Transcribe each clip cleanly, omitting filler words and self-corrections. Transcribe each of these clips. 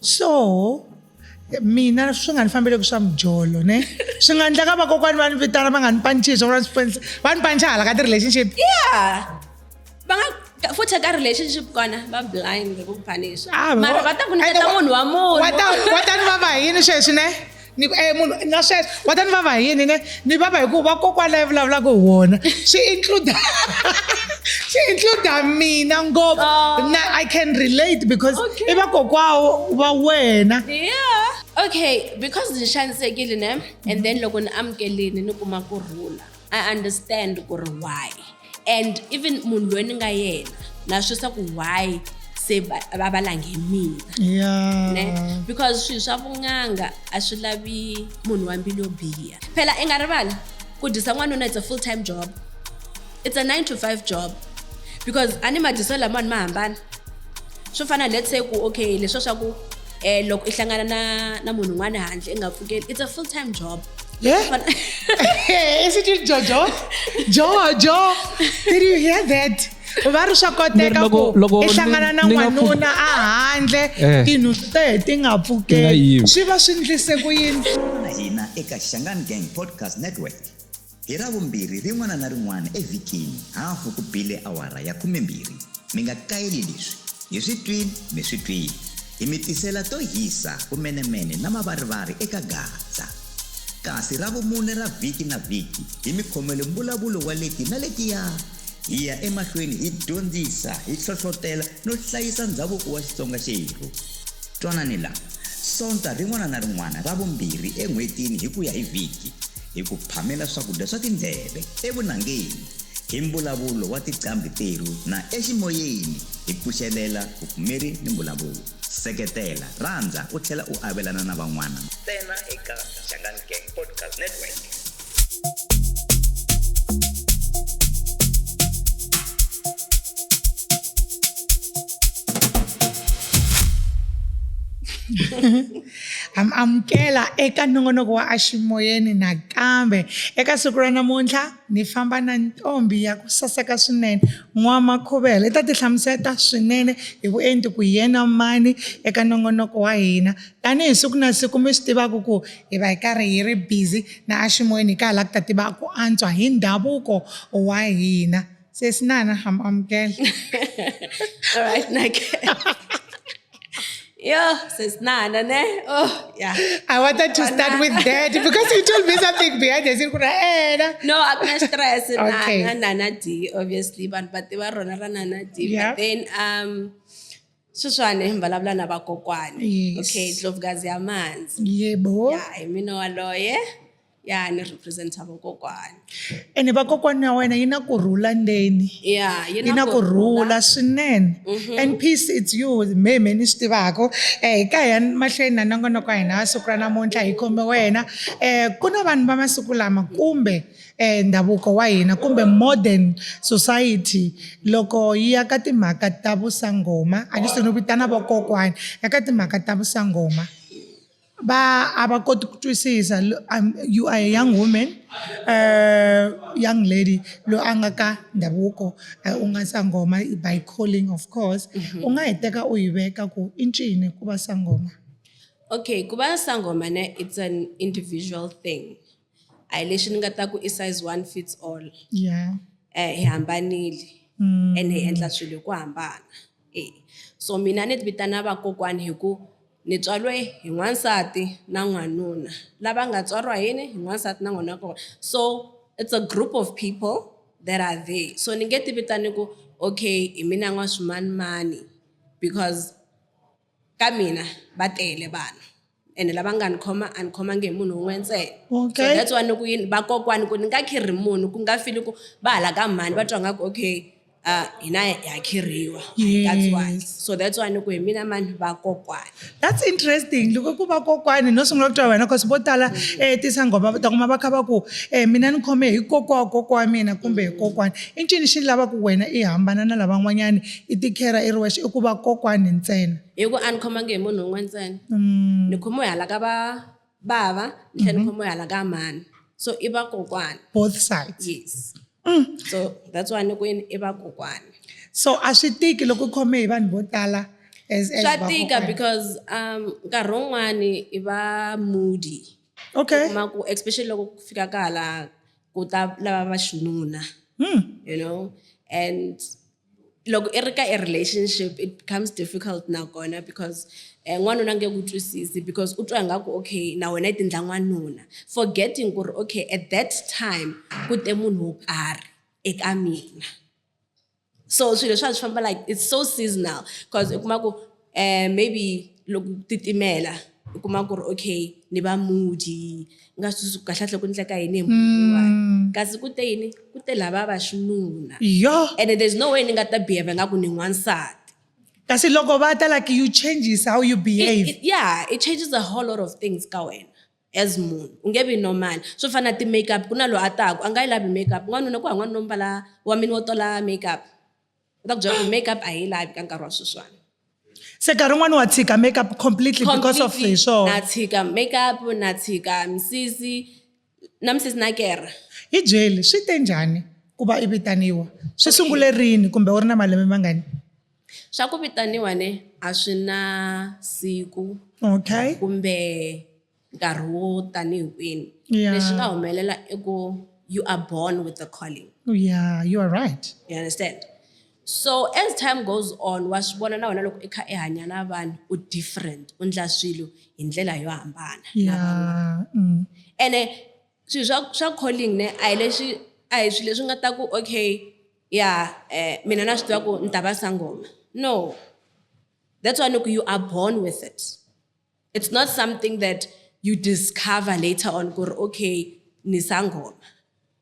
So mina swi nga ni fambeleki swa mijolo ne swi nga endleka vakokwani va ni vitana va nga ni pancisi va va ni panca hala ka ti-relationship. Yeah, va nga futhi ka relationship kona va blind ku phanisha. Ah, mara va ta ku nyiketa munhu wa munhu. Wa ta ni vava hi yini sweswi ne? Ni ku munhu na sweswi wa ta ni vava hi yini ne? Ni vava hi ku vakokwana lava vulavulaka hi wona swi include mina ngopfu. Oh. Na I can relate because Okay. i vakokwawo va wena. Yeah, okay, because ni xanisekile ne, and then loko ni amukelini ni kuma kurhula, I understand ku ri why, and even munhu loyi ni nga yena na swi ku why se va va lange mina ne, because swilo swa vun'anga a swi lavi munhu wa mbilu yo biha. Phela i nga rivali ku dyisa n'wanuna, it's a full time job, it's a 9 to 5 job, because a ni madyiselo lamawani ma hambana. Swo fana, let's say ku okay, leswa swa ku loko i hlangana na munhu un'wana handle i nga pfukeli, it's a full time job. Yeah? Is it Jojo? Jojo, did you hear that? Va ri swa koteka ku Loko i hlangana na ni nga n'wanuna a handle, tinhundzu ta he ti nga Ti nga pfukeli. yivi. Swi va swi ndlise ku yini? Na hina eka Shangaan Gang Podcast Network hi Ravumbirhi rin'wana na rin'wana evhikini, hafu ku bile awara ya 12. Mi nga kayeli leswi hi swi twini, mi swi twini. Hi mi tisela to hisa, vumenemene na mavarivari eka Gaza. Kasi Ravumune ra vhiki na vhiki hi mi khomele mbulavulo wa leti na letiya. Hi ya emahlweni hi dyondzisa, hi hlohlotela no hlayisa ndhavuko wa Xitsonga xerhu. Twanani la Sonta rin'wana na rin'wana ra vumbirhi en'hwetini hi ku ya hi vhiki, hi ku phamela swakudya swa tindleve evunangeni hi mbulavulo wa tiqambi terhu, na eximoyeni hi pfuxelela vupfumeri ni mbulavulo. Seketela, rhandza, u tlhela u avelana na van'wana, ntsena eka Shangaan Gang Podcast Network. Am amukela eka nongonoko wa Aximoyeni nakambe. Eka siku ra namuntlha ni famba na ntombi ya ku saseka swinene, N'wamakhuvela. I ta ti hlamuseta swinene hi vuenti ku yena mani eka nongonoko wa hina. Tanihi siku na siku mi swi tivaka ku hi va hi karhi hi ri busy na Aximoyeni, hi ka ha lava ku ta tiva ku antswa hi ndhavuko wa hina. Sesinana, ham amukela. All right, nake. Yo, sesinana ne. Oh, yeah. I wanted to start with that because you told me something behind the scene. Ku ri, eh, No, a ku na stress. Okay. Na Nana D, obviously vanhu va tiva rona ra Nana D. Yeah. But then sweswiwani hi vulavula na vakokwani. Yes. Okay, Ndlovukazi ya Manzi. Yebo. Yeah, hi mina waloye. Yeah, ni representa vakokwani. Ene vakokwana wa wena yi na kurhula ndzeni. Yeah, Yi na kurhula swinene. And peace, it's you, meme ni swi tivaka. Hi ka hi ya mahlweni na nongonoko wa hina wa siku ra namuntlha, hi khome wena. Ku na vanhu va masiku lama kumbe ndhavuko wa hina kumbe modern society, loko yi ya ka timhaka ta vusangoma, a ni swi vitana vakokwani, ya ka timhaka ta vusangoma va a va koti ku twisisa. You are a young woman, young lady loyi a nga ka ndhavuko, u nga sangoma by calling, of course. U nga hi teka u hi veka ku i ncini ku va sangoma? Okay, ku va sangoma ne, it's an individual thing. A hi lexi ni nga ta ku i size one fits all. Hi hambanile and hi endla swilo hi ku hambana. So mina ni ti vitana vakokwani hi ku ni tswariwe hi n'wansati na n'wanuna lava nga tswariwa yini hi n'wansati na n'wanuna kona. So it's a group of people that are there. So ni nge ti vitani ku okay, hi mina n'waswimanimani, because ka mina va tele vanhu, ene lava nga ni khoma a ni khomangi hi munhu wun'we ntsena. So that's why ni ku yini, vakokwani, ku ni nga khirhi munhu ku nga fili ku va hala ka mhani va twa nga ku okay, hina ha khirhiwa. That's why. So that's why ni ku hi mina mani, vakokwani. That's interesting. Loko ku va kokwani no sungula ku twa wena, cause vo tala tisangoma ta kuma va kha va ku mina ni khome hi kokwa wa kokwa wa mina kumbe hi kokwani. I ncini xi lavaka wena i hambana na lavan'wanyani, i tikhera i ri wexe, i ku va kokwani ntsena? Hi ku a ni khomangi hi munhu wun'we ntsena. Ni khomiwe hala ka va bava, ni tlhela ni khomiwe hala ka mhani, so i vakokwani. Both sides. Yes. So that's why ni ku yini, i vakokwani. So a swi tiki loko u khome hi vanhu vo tala? As Swa tika vakokwana? Because nkarhi wun'wani i va moody. Okay. Kuma ku especially loko ku fika ka hala ku ta lava va xinuna, and loko i ri ka a relationship, it becomes difficult nakona because n'wanuna nge ku twisisi because u twa ingaku okay, na wena i tindla n'wanuna, forgetting ku ri okay, at that time ku te munhu wo karhi eka mina. So swilo swa swi famba, like it's so seasonal, because u kuma ku maybe loko titimela, u kuma ku ri okay, ni va moody, nga swi twisisi ku kahlekahle ku endleka yini hi munhu loyiwani, kasi ku te yini, ku te lava va xinuna. Yo. And there's no way ni nga ta behave nga ku ni n'wansati. Kasi loko va ta, like, you changes how you behave. Yeah, it changes a whole lot of things ka wena as munhu. U nge vi normal. Swo fana na ti-makeup, ku na loyi a taku a nga yi lavi makeup. N'wanuna ku hava n'wanuna wo mbala wa mina wo tola makeup, u ta ku byela ku makeup a yi lavi ka nkarhi wa sweswiwani. Se nkarhi wun'wani wa tshika makeup completely because of Completely. hi swona? Na tshika makeup, na tshika misisi, na misisi na kerha. Hi byeli, swi te njhani ku va i vitaniwa? Swi sungule rini kumbe u ri na malembe mangani? Swa ku vitaniwa ne a swi na siku kumbe nkarhi wo tanihi kwini. Lexi nga humelela i ku you are born with the calling. Yeah, you are right. You understand? So as time goes on, wa swi vona na wena loko i kha i hanya na vanhu, u different, u ndla swilo hi ndlela yo hambana na van'wana. Ene swilo swa calling ne a hi lexi, a hi swilo leswi nga ta ku okay, ya, mina na swi tiva ku ni ta va sangoma. No, that's why ku you are born with it. It's not something that you discover later on ku ri okay, ni sangoma.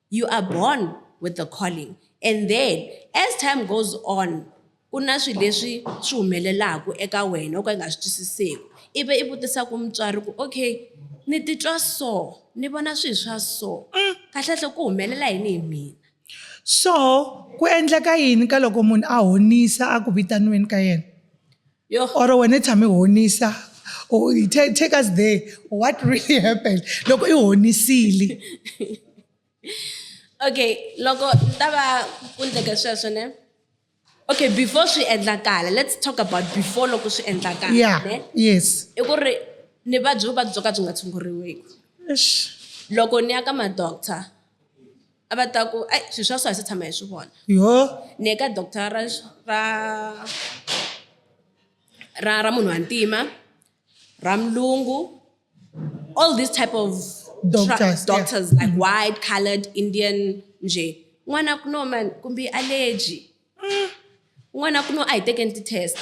You are born with the calling, and then as time goes on, ku na swilo leswi swi humelelaku eka wena u ka i nga swi twisiseki, ivi i vutisa ku mutswari ku okay, ni titwa so, ni vona swilo swa so, kahlekahle ku humelela yini hi mina? So ku endleka yini ka loko munhu a honisa a ku vitaniweni ka yena? Yo. Or wena i tshame i honisa? Or take us there, what really happened loko i honisile? Okay, loko ni ta va ku endleke sweswo ne, okay, before swi endlakala, let's talk about before loko swi endlakala ne? Yes. I ku ri ni vabyi vuvabyi byo ka byi nga tshunguriweki. Eish. Loko ni ya ka ma-doctor, a va ta ku ai, swilo swa so a hi se tshama hi swi vona. Yo. Ni ye ka doctor ra munhu wa ntima, ra mulungu, all these type of Doctors, yeah. Doctors like white, colored, Indian nje. N'wana ku no man, kumbe allergy. Un'wana ku no, a hi tekeni ti-test.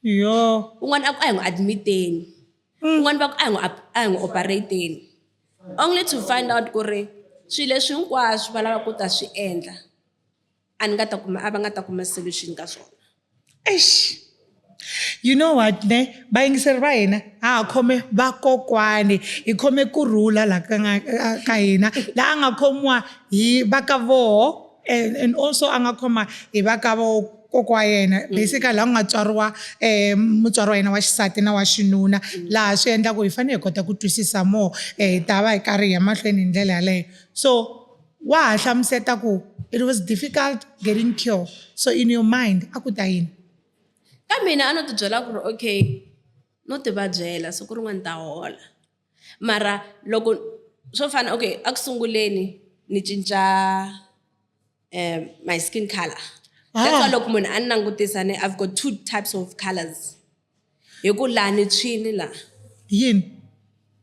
Yo. Un'wana a ku a hi n'wi admiteni. Un'wana va ku a hi n'wi operateni, only to find out ku ri swilo leswi hinkwaswo va lava ku ta swi endla, a ni nga ta kuma, a va nga ta kuma solution ka swona. Eish. You know what ne, vayingiseri va hina, ha ha khome vakokwani, hi khome kurhula la ka nga ka hina laha a nga khomiwa hi va ka voho and also a nga khoma hi va ka vo kokwa yena, basically laha ku nga tswariwa mutswari wa yena wa xisati na wa xinuna, laha swi endla ku hi fanele hi kota ku twisisa more. Hi ta va hi karhi hi ya mahlweni hi ndlela yaleyo. So wa ha hlamuseta ku it was difficult getting cure. So in your mind a ku ta yini? Ka mina a no ti byela ku ri okay, no ti vabyela siku rin'wana ta hola. Mara loko swo fana, okay, a ku sunguleni ni cinca my skin color. That's why loko munhu a ni langutisa ni I've got two types of colors, hi ku laha ni tshwini laha. Yini?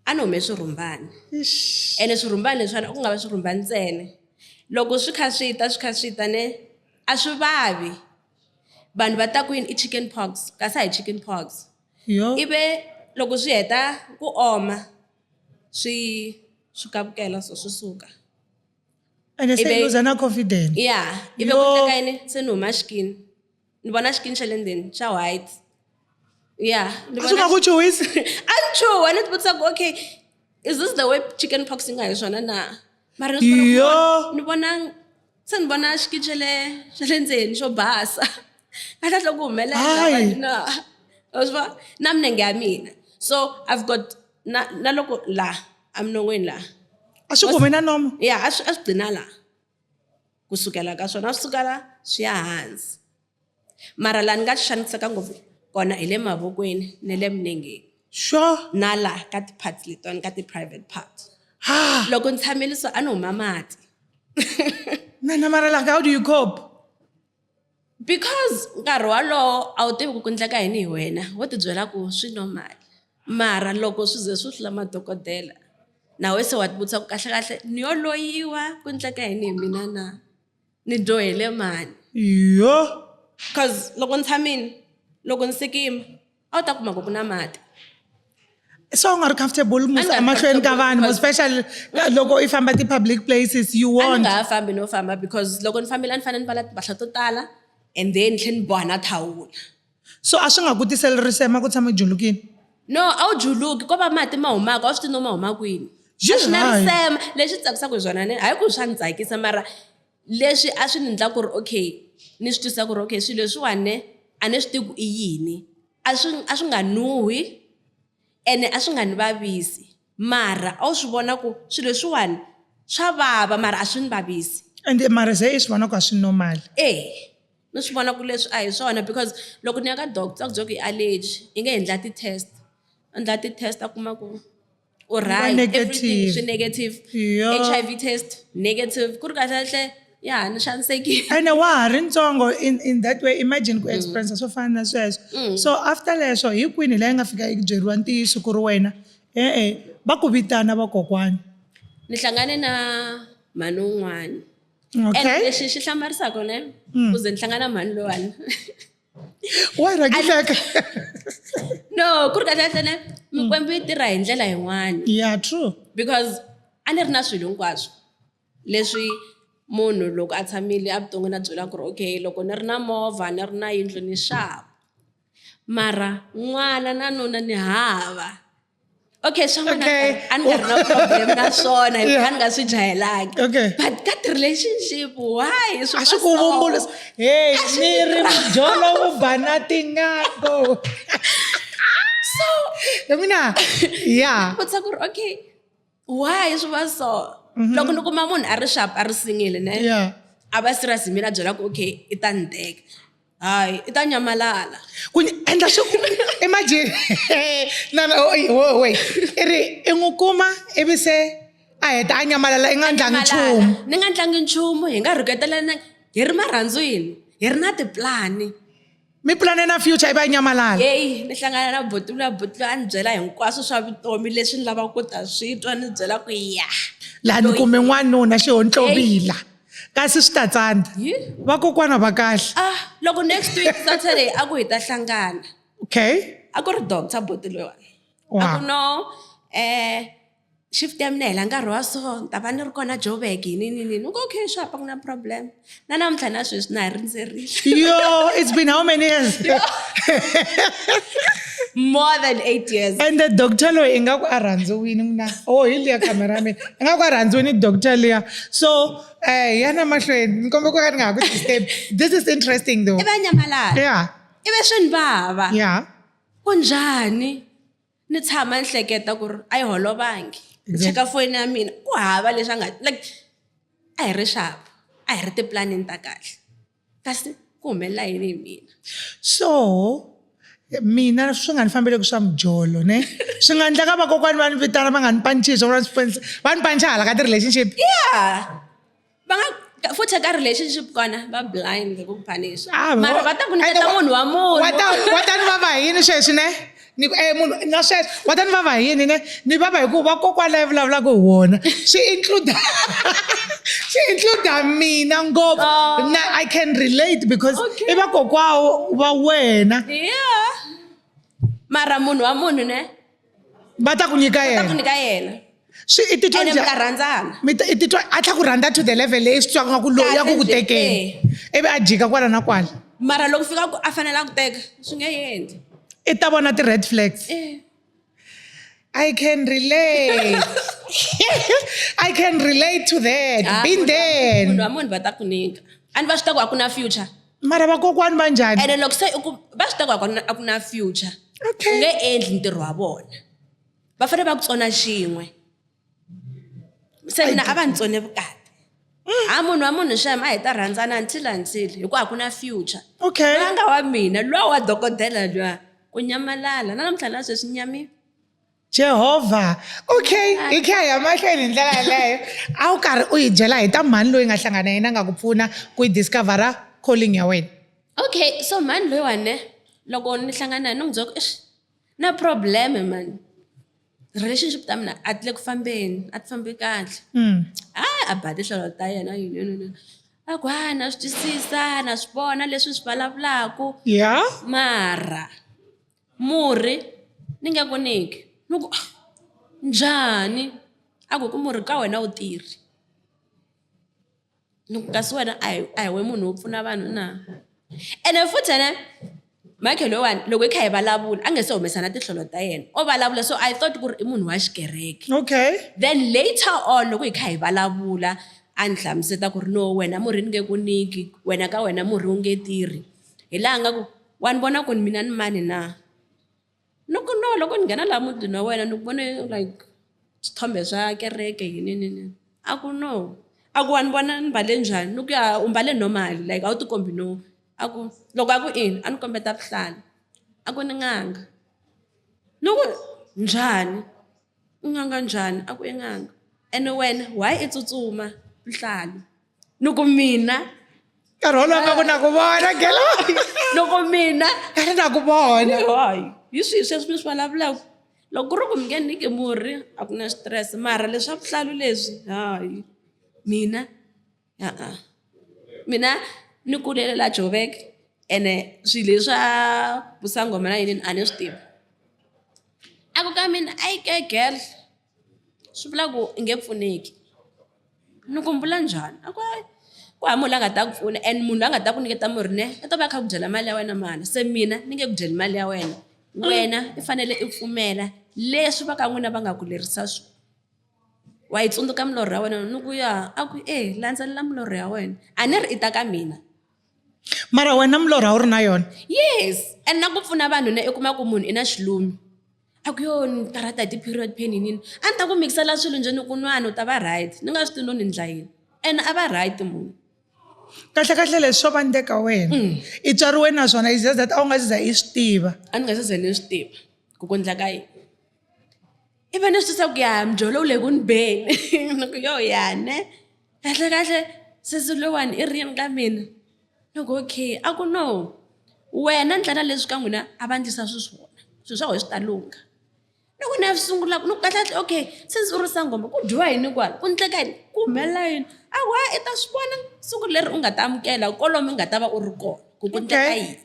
A ni hume swirhumbani. Eish. Ene swirhumbani leswiwani a ku nga va swirhumbani ntsena. Loko swi kha swi ta, swi kha swi ta ne, a swi vavi. Vanhu va ta ku yini, i chicken pox, kasi a hi chicken pox. Yo. Ive loko swi heta ku oma, swi kavukela so swi suka. Ene se Ive luza na confidence. Yeah, ive Yo. ku teka yini, se ni huma xikini. Ni vona xikini xa le ndzeni xa white. Yeah, ni A swi nga vona ku chuhisi? A ni chuha, ni ti vutisa ku okay, is this the way chicken pox yi nga hi swona na? Mara ni swi vona ku Yo. ni vona se ni vona xikini xa le ndzeni xo basa. Kahlekahle ku humelela Hayi. na. Wa swi vona? Na minenge ya mina. So I've got na loko la eminon'wini la. A swi kumi na nomo? Yeah, a swi gcina la. Kusukela ka swona a swi suka la swi ya hansi. Mara laha ni nga xaniseka ngopfu Kona hi le mavokweni ni le minengeni. Sure. Na la ka ti-parts letiwani, ka ti-private part. Ha. Loko ni tshamile so a ni huma mati. Na na mara like how do you cope? Because nkarhi walowo a wu tivi ku ku endleka yini hi wena, wo ti byela ku swi normal. Mara loko swi ze swi hlula madokodela, na we se wa ti vutisa ku kahlekahle ni yo loyiwa, ku endleka yini hi mina na? Ni dyohele mani? Yo. Cause loko ni tshamile, loko ni sikima, a wu ta kuma ku ku na mati. So u nga ri comfortable A ni musi nga ri emahlweni ka comfortable vanhu, because- especially loko i famba ti-public places, you A ni won't. nga ha fambi no famba because loko ni fambile a ni fanele ni mbala timpahla to tala and then ni tlhela ni boha na thawula. So a swi nga ku tiseli risema ku tshama julukini? No, a wu juluki, ko va mati ma humaka, a wu swi tivi no ma huma kwini. A swi na Hayi. risema. Lexi tsakisaka hi swona ne, hayi ku swa ni tsakisa mara leswi a swi ni endla ku ri okay, ni swi twisisa ku ri okay swilo leswiwani ne a ni swi tivi ku i yini. A swi nga nuhi ene a swi nga ni vavisi, mara a wu swi vona ku swilo leswiwani swa vava mara a swi ni vavisi. And mara se i swi vona ku a swi normal. E, ni swi vona ku leswi a hi swona because loko ni ya ka doctor a ku byela ku i allergy, i nge endla ti-test, endla ti-test a kuma ku u right, everything negative. Swi negative. Yo. HIV test negative, ku ri kahlekahle ya ni xanisekile. Ene wa ha ri ntsongo in that way, imagine ku experience swo fana na sweswo. So after leswo, hi kwini laha yi nga fika yi byeriwa ntiyiso ku ri wena e-e, va ku vitana vakokwani? Ni hlangane na mhani un'wana. And lexi xi hlamarisaka ne, ku ze ni hlangana na mhani lowani. Wa rhangiseka. No, ku ri kahlekahle ne, mikwembu yi tirha hi ndlela yin'wana. Yeah, true. Because a ni ri na swilo hinkwaswo leswi munhu loko a tshamile evuton'wini a byela ku ri okay, loko ni ri na movha, ni ri na yindlu, ni xava, mara n'wana na nuna ni hava. Okay, swa n'wana a ni nga ri na problem na swona hikuva a ni nga swi jahelangi. But ka ti-relationship, why swi A swi ku va so? vumbulisa hey, ni ri mujolo wu ba na tin'ango. So ya mina, yeah. Vutisa ku ri okay, why swi va so? Loko ni kuma munhu a ri sharp, a ri single ne, a va serious hi mina, a byela ku okay, i ta ni teka, hayi i ta nyamalala. Ku ni endla swi imagine, no no, oh, wait, i ri i n'wi kuma ivi se a heta a nyamalala, i nga ndlangi Nyamalala. nchumu. Ni nga ndlangi nchumu, hi nga rhuketelana, hi ri marhandzwini, hi ri na tipulani. Mi pulane na future, ivi a nyamalala. Heyi, ni hlangana na buti luya, buti luya a ni byela hinkwaswo swa vutomi leswi ni lavaka ku ta swi twa, ni byela ku ya. Laha ni kume n'wanuna xihontlovila, kasi swi ta tsandza. Yi? Vakokwana va kahle. Ah, loko next week Saturday a ku hi ta hlangana. A ku ri doctor buti loyiwani. A ku no, shift ya mina hela nkarhi wa so, ni ta va ni ri kona Joburg, yini yini yini. Ni ku okay, sharp, a ku na problem. Na namuntlha na sweswi na ha rindzerile. Yo, it's been how many years? More than 8 years. And the doctor loyi ingaku a rhandziwini n'wina. Oh, hi liya camera mina. Ingaku a rhandziwini doctor liya. So, yana mahlweni, ni komba ku ka ni nga ha ku disturb. This is interesting though. I va nyamalala. I va swi ni vava. Ku njhani? Ni tshama ni hleketa ku ri a yi holovangi. Ni cheka foyini ya mina, ku hava leswi a nga, like, a hi ri sharp, a hi ri tiplanini ta kahle. Kasi ku humelela yini hi mina? So mina swi nga ni fambeleki swa mujolo ne, swi nga endleka vakokwani va ni vitana, va nga ni pancisi, va ni va ni panca hala ka ti-relationship. Yeah, va nga futhi ka relationship kona va blind ku punish. Ah, mara va ta ku nyiketa munhu wa munhu. Wa ta ni vava hi yini sweswi ne? Ni ku, munhu na sweswi wa ta ni vava hi yini ne? Ni vava hi ku vakokwana lava vulavulaka hi wona swi include, swi include mina ngopfu. Oh. Na I can relate because Okay. i vakokwa va wena. Yeah. Mara munhu wa munhu ne? Va ta ku nyika Va ta yena. ku nyika yena. Swi i titwa Ene mi njhani? ta rhandzana. Mi ta, i titwa a tlha ku rhandza to the level leyi swi twaka nga ku loyi ya ku ku Kahle njhe, tekeni. eh. Ivi a jika kwala na kwala. Mara loko fika ku a fanele a ku teka, swi nge endli. I ta vona ti-red flags. Eh. I can relate. I can relate to that. Ah, Been there. munhu wa munhu va ta ku nyika. A ni va swi tiva ku a ku na future. Mara vakokwani va njhani? Ene loko se u ku va swi tiva ku a ku na future. Okay. U nge endli ntirho wa vona. Va fanele va ku tsona xin'we. Se mina a va ni tsone vukati. A munhu wa munhu xem a hi ta rhandzana until until hi ku a ku na future. Okay. Loyi a nga wa mina luwa wa dokodela luya ku nyamalala na namuntlha na sweswi nyamile. Jehovha okay hi kha hi ya mahlweni hi ndlela yaleyo a wu karhi u hi byela hi ta mhani loyi nga hlangana yena a nga ku pfuna ku yi discovera calling ya wena. Okay, so mhani loyiwani ne loko ni hlangana na yena ni n'wi byela ku eish na problem mani relationship ta mina a ti le ku fambeni a ti fambi kahle. Hayi a ba tinhlolo ta yena yini yini yini a ku ha na swi twisisa na swi vona leswi swi vulavulaka. Mara murhi ni nge ku nyiki ni ku ah, njhani a ku ku murhi ka wena wu tirhi ni ku kasi wena a hi a hi we munhu wo pfuna vanhu na ene futhi ene Michael loyiwani loko hi kha hi vulavula a nge se humesa na tinhlolo ta yena o vulavula so I thought ku ri i munhu wa xikereke. Okay. Then later on loko hi kha hi vulavula a ni hlamuseta ku ri no wena murhi ni nge ku nyiki wena ka wena murhi wu nge tirhi hi laha nga ku wa ni vona ku ni mina ni mani na ni ku no loko ni nghena laha mutini wa wena ni ku vone like swithombe swa kereke yini yini yini a ku no a ku wa ni vona ni mbale njhani ni ku ya u mbale normal like a wu tikombi no a ku loko a ku ina a ni kombeta vuhlalu a ku ni n'anga ni ku njhani u n'anga njhani a ku i n'anga ene wena why i tsutsuma vuhlalu ni ku mina nkarhi wolowo nga ku na ku vona gelo loko mina karhi na ku vona hayi hi swihi sweswi mi swi vulavulaka loko ku ri ku mi nge nyiki murhi a ku na stress mara leswa vuhlalu leswi hayi mina a-a mina ni kulele la Joburg ene swilo leswa vusangoma na yini a ni swi tivi a ku ka mina ayi ke girl swi vula ku i nge pfuneki ni ku vula njhani a ku hayi ku hava munhu la nga ta ku pfuna and munhu loyi a nga ta ku nyiketa murhi ne i ta va a kha a ku dyela mali ya wena mali se mina ni nge ku dyeli mali ya wena wena i fanele i pfumela leswi va ka n'wina va nga ku lerisa swona wa yi tsundzuka milorho ya wena ni ku ya a ku e landzelela milorho ya wena a ni ri i ta ka mina. Mara wena milorho a wu ri na yona? Yes and na ku pfuna vanhu ne i kuma ku munhu i na xilumi. A ku yo ni karhata hi ti-period pain yini yini a ni ta ku mikisela swilo njhe ni ku nwani u ta va right ni nga swi tivi no ni ndla yini ene a va right munhu. Kahle kahle leswi swo va ndzeni ka wena i tswariwe na swona it's just that a wu nga se za i swi tiva. A ni nga se za ni swi tiva ku ku endleka yini ivi ni swi twisisa ku ya mujolo wu le ku ni beni ni ku yo ya ne kahle kahle sesi loyiwani i ri yini ka mina. Ni ku okay a ku no wena ndlela leswi ka n'wina a va endlisa xiswona swilo swa wena swi ta lungha ni ku ni ya swi sungula ni ku kahlekahle okay since u ri sangoma ku dyiwa yini kwala ku endleka yini ku humelela yini a ku i ta swi vona siku leri u nga ta amukela kwalomu u nga ta va u ri kona ku ku endleka yini.